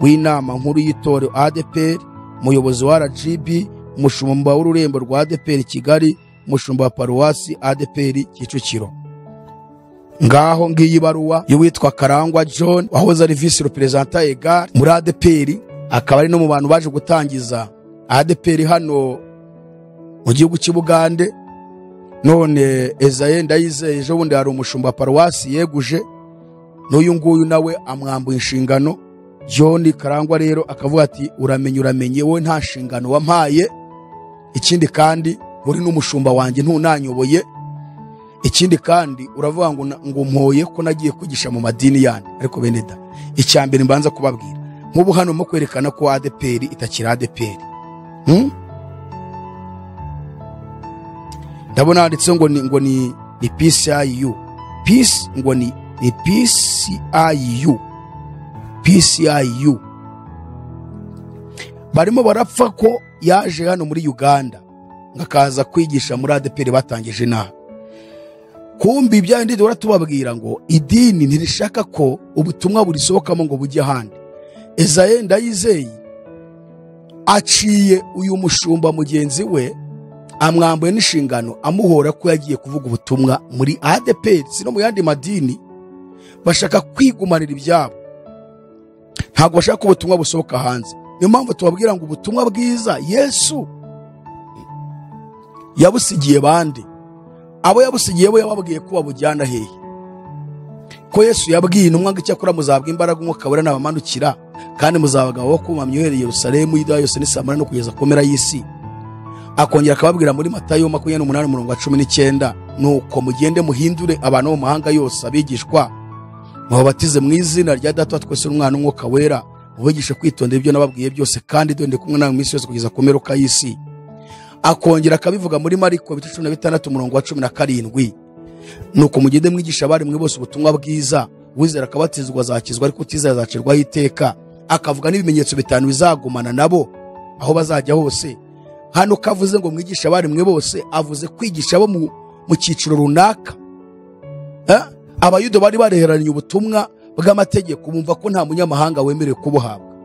w'inama nkuru y'itorero ADEPR, umuyobozi wa RGB, umushumba w'ururembo rwa ADEPR Kigali, umushumba wa paruwasi ADEPR Kicukiro. Ngaho ngiyi baruwa y'uwitwa Karangwa John, wahoze ari vice représentant egal muri ADEPR, akaba ari no mu bantu baje gutangiza ADEPR hano mu gihugu cy'u Bugande. None Ezaye Ndayizeye ejo bundi hari umushumba paruwasi yeguje, n'uyu nguyu nawe amwambuye inshingano. John Karangwa rero akavuga ati uramenye uramenye, wowe nta nshingano wampaye, ikindi kandi uri n'umushumba wanjye ntunanyoboye, ikindi kandi uravuga ngo mpoye ko nagiye kwigisha mu madini yandi. Ariko bene da, icya mbere mbanza kubabwira nk'ubu hano mu kwerekana ko ADEPR itakiri ADEPR. Ndabona handitse ngo ni PCIU, Peace ngo ni PCIU, PCIU. Barimo barapfa ko yaje hano muri Uganda ngakaza kwigisha muri ADEPR batangije inaha. Kumbi ibya ndi tubabwira ngo idini ntirishaka ko ubutumwa burisohokamo ngo bujye ahandi. Ezaye Ndayizeye aciye uyu mushumba mugenzi we amwambuye n'inshingano, amuhora ko yagiye kuvuga ubutumwa muri ADEPR si no mu yandi madini. Bashaka kwigumanira ibyabo, ntabwo bashaka ko ubutumwa busohoka hanze. Niyo mpamvu tubabwira ngo ubutumwa bwiza Yesu yabusigiye bande? Abo yabusigiye bo yababwiye ko babujyana hehe? Ko Yesu yabwiye intumwa ngo icyakora muzabwa imbaraga umwuka wera nabamanukira, kandi muzabagabo bo kumamya uhereye Yerusalemu, Yuda yose n'i Samariya no kugeza ku mpera y'isi. Akongera akababwira muri Matayo 28 umurongo wa 19, nuko mugende muhindure abantu bo mu mahanga yose abigishwa, mubabatize mu izina rya Data wa twese n'Umwana n'Umwuka Wera, mubigishe kwitondera ibyo nababwiye byose, kandi dore ndi kumwe namwe iminsi yose kugeza ku mperuka y'isi. Akongera akabivuga muri Mariko 16 umurongo wa 17, nuko mugende mwigisha abari mwe bose ubutumwa bwiza, uwizera akabatizwa azakizwa, ariko utizera azacirwaho iteka. Akavuga n'ibimenyetso 5 bizagumana nabo aho bazajya hose. Hano kavuze ngo mwigisha abari mwe bose, avuze kwigisha abo mu cyiciro runaka. Abayuda bari bareheranye ubutumwa bw'amategeko, bumva ko nta munyamahanga wemerewe kubuhabwa.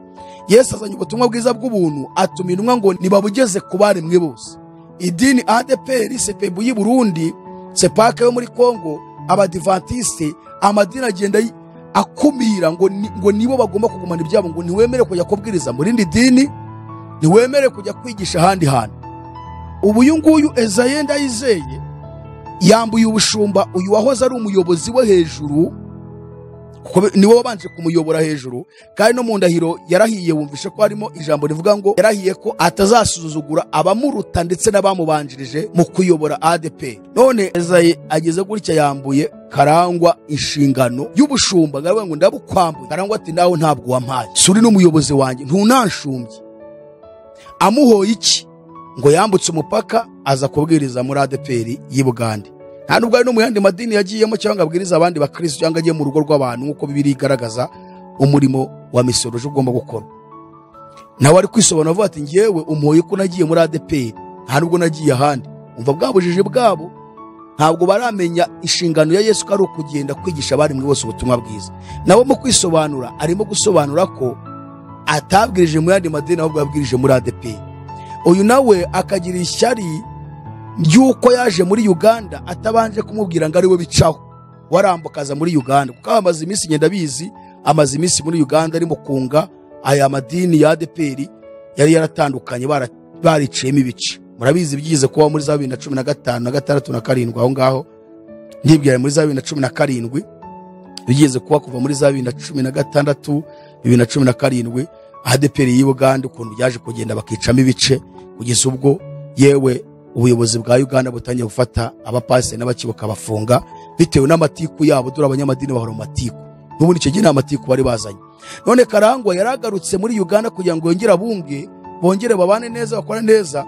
Yesu azanye ubutumwa bwiza bw'ubuntu, atuma intumwa ngo nibabugeze ku bari mwe bose. Idini ADPR, CPB y'i Burundi, CEPAC yo muri Kongo, Abadivantiste, amadini agenda akumira ngo nibo bagomba kugumana ibyabo, ngo ntiwemere kujya kubwiriza muri rindi dini, ntiwemere kujya kwigisha ahandi hantu. Ubu uyu nguyu Esaie Ndayizeye yambuye ubushumba uyu wahoze ari umuyobozi we hejuru, kuko niwe wabanje kumuyobora hejuru, kandi no mu ndahiro yarahiye, wumvishe ko harimo ijambo rivuga ngo yarahiye ko atazasuzugura abamuruta ndetse n'abamubanjirije mu kuyobora ADP. None Esaie ageze gutya yambuye Karangwa inshingano y'ubushumba, ngavuga ngo ndabukwambuye. Karangwa ati nawe ntabwo wampaye, suri n'umuyobozi wanjye, ntunanshumbye. Amuhoye iki? Ngo yambutse umupaka aza kubwiriza muri ADPR y'i Bugande. Nta nubwo ari no mu yandi madini yagiyemo cyangwa abwiriza abandi bakristo cyangwa agiye mu rugo rw'abantu, nk'uko Bibiliya igaragaza umurimo wa misiyoloji ugomba gukora. Nawe ari kwisobanura avuga ati ngewe umuhoye ko nagiye muri ADPR, nta nubwo nagiye ahandi. Umva bwabujije bwabo, ntabwo baramenya inshingano ya Yesu ko ari ukugenda kwigisha abari muri bose ubutumwa bwiza. Nawe mu kwisobanura arimo gusobanura ko atabwirije mu yandi madini, ahubwo yabwirije muri ADPR. Uyu nawe akagira ishyari ry'uko yaje muri Uganda atabanje kumubwira ngo ari we bicaho, warambukaza muri Uganda, kuko amaze iminsi ngenda bizi, amaze iminsi muri Uganda arimo kunga aya madini ya ADPR yari yaratandukanye, bariciyemo ibice. Murabizi byize kuba muri za 2015 na 6 na 7, aho ngaho ndibwira muri za 2017 bigeze kuba kuva muri za 2016 2017 ADPR y'i Buganda ukuntu byaje kugenda bakicamo ibice, kugeza ubwo yewe ubuyobozi bwa Uganda butangiye gufata abapasiteri n'abakibuka bafunga bitewe n'amatiku yabo. Dore abanyamadini bahora mu matiku, n'ubundi icyo gihe nta matiku bari bazanye. None Karangwa yaragarutse muri Uganda kugira ngo yongere abunge, bongere babane neza, bakore neza.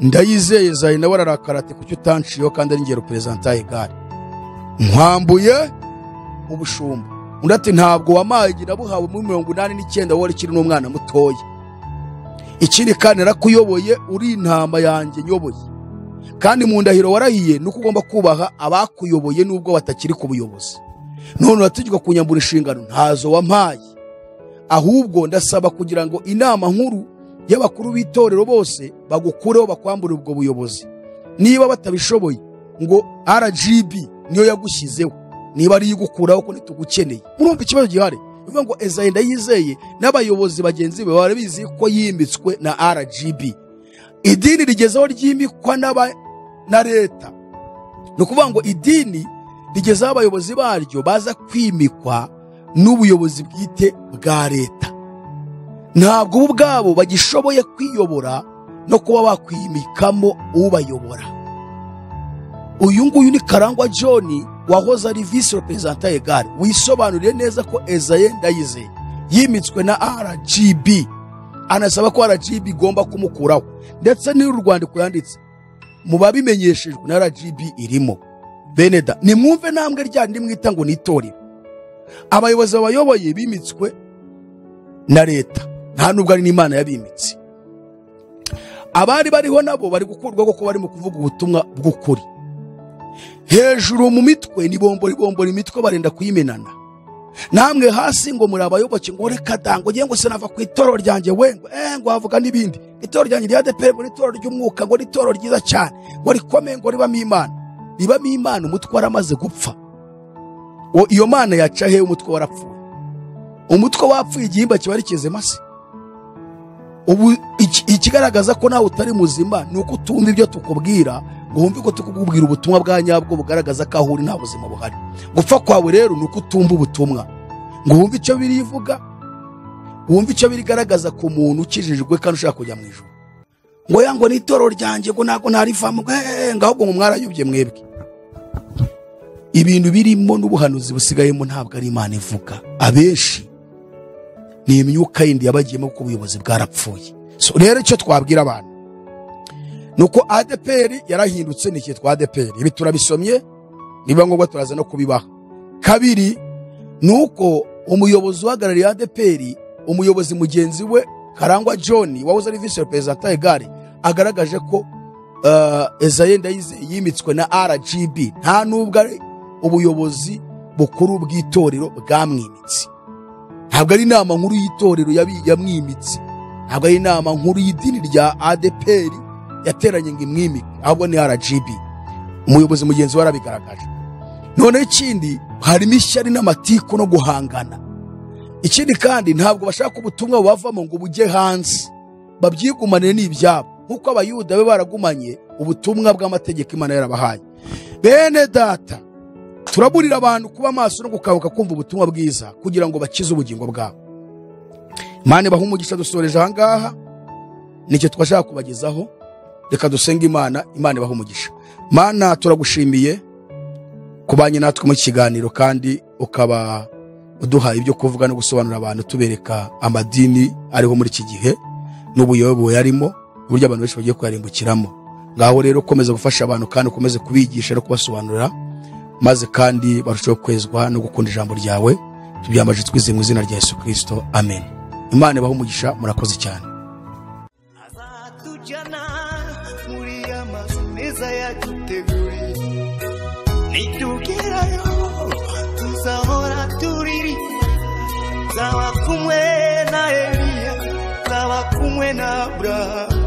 Ndayizeye Esaie nawe ararakara ati kuki utanciyeho kandi ari ngero president egare, nkwambuye ubushumba. Undi ati ntabwo wamaye, nabuhawe muri 89 wari ukiri n'umwana mutoya. Ikindi kandi narakuyoboye, uri intama yanjye nyoboye, kandi mu ndahiro warahiye nuko ugomba kubaha abakuyoboye nubwo batakiri ku buyobozi. None urategekwa kunyambura inshingano ntazo wampaye, ahubwo ndasaba kugira ngo inama nkuru y'abakuru b'itorero bose bagukureho bakwambura ubwo buyobozi. Niba batabishoboye ngo RGB niyo yagushyizeho, niba ari igukuraho ko ntitugukeneye. Murumva ikibazo gihari? Bivuga ngo Esaie Ndayizeye n'abayobozi bagenzi be barabizi ko yimitswe na RGB. Idini rigezeho ryimikwa na leta. Ni ukuvuga ngo idini rigezeho abayobozi baryo baza kwimikwa n'ubuyobozi bwite bwa leta. Ntabwo ubu bwabo bagishoboye kwiyobora no kuba bakwimikamo ubayobora. Uyu nguyu ni Karangwa John wahoze ari vice representant egare, wisobanuriye neza ko Esaie Ndayizeye yimitswe na RGB, anasaba ko RGB igomba kumukuraho. Ndetse n'uru rwandiko yanditse mu babimenyeshejwe na RGB irimo. Beneda, nimwumve ntambwe ryandi mwita ngo nitorero. Abayobozi babayoboye bimitswe na leta, nta nubwo ari n'Imana yabimitse. Abari bariho nabo bari gukurwa kuko bari mu kuvuga ubutumwa bw'ukuri. Hejuru mu mitwe ni bombori bombori imitwe barenda kuyimenana. Namwe hasi ngo muri abayoboke ngo reka dango ngiye ngo sinava ku itorero ryanjye we ngo ngo havuga n'ibindi. Itorero ryanjye rya ADPR ngo itorero ry'umwuka, ngo itorero ryiza cyane, ngo rikomeye, ngo ribamo Imana. Ribamo Imana umutwe waramaze gupfa. Iyo Mana yaca he umutwe warapfuye? Umutwe wapfuye igihimba kiba ari kizima se? Ubu ikigaragaza ko nawe utari muzima ni uko utumva ibyo tukubwira, ngo wumve ko tukubwira ubutumwa bwa nyabwo bugaragaza ko aho uri nta buzima buhari. Gupfa kwawe rero ni uko utumva ubutumwa, ngo wumve icyo birivuga, wumve icyo birigaragaza ku muntu ukijijwe kandi ushaka kujya mu ijuru. Ngo yango ni itorero ryanjye ngo ntabwo narivamo, ngo ahubwo ngo mwarayobye mwebwe. Ibintu birimo n'ubuhanuzi busigayemo ntabwo ari Imana ivuga. Abenshi ni imyuka yindi yabagiyemo kuko ubuyobozi bwarapfuye. So rero icyo twabwira abantu, Nuko ADPR yarahindutse nikitwa ADPR. Ibi turabisomye, niba ngombwa turaza no kubibaha. Kabiri, nuko umuyobozi uhagarariye ADPR, umuyobozi mugenzi we Karangwa John wahoze ari vice president egare, agaragaje ko Esaie Ndayizeye yimitswe na RGB, nta nubwo ari ubuyobozi bukuru bw'itorero bwamwimitse. Ntabwo ari inama nkuru y'itorero yamwimitse, ntabwo ari inama nkuru y'idini rya ADPR yateranye ngo imwimike, ahubwo ni RGB. Umuyobozi mugenzi we arabigaragaje. None ikindi, harimo ishyari n'amatiku no guhangana. Ikindi kandi, ntabwo bashaka ubutumwa bubavamo ngo bujye hanze, babyigumanire n'ibyabo, nk'uko Abayuda be baragumanye ubutumwa bw'amategeko Imana yarabahaye. Bene data, turaburira abantu kuba maso no gukanguka kumva ubutumwa bwiza kugira ngo bakize ubugingo bwabo. Imana ibahe umugisha. Dusoreje aha ngaha, nicyo twashaka kubagezaho. Reka dusenge Imana. Imana ibahe umugisha. Mana, turagushimiye kubanye natwe mu kiganiro, kandi ukaba uduhaye ibyo kuvuga no gusobanurira abantu, tubereka amadini ariho muri iki gihe n'ubuyobozi yarimo, uburyo abantu benshi bagiye kuyarimbukiramo. Ngaho rero komeza gufasha abantu, kandi ukomeze kubigisha no kubasobanurira, maze kandi barusheho kwezwa no gukunda ijambo ryawe. Tubyambaje twizeye mu izina rya Yesu Kristo, amen. Imana ibahe umugisha, murakoze cyane. Azatujyana muri ya mazu meza yaduteguriye, nitugerayo tuzahora turirimba, nzaba kumwe na Eliya, nzaba kumwe na Aburahamu.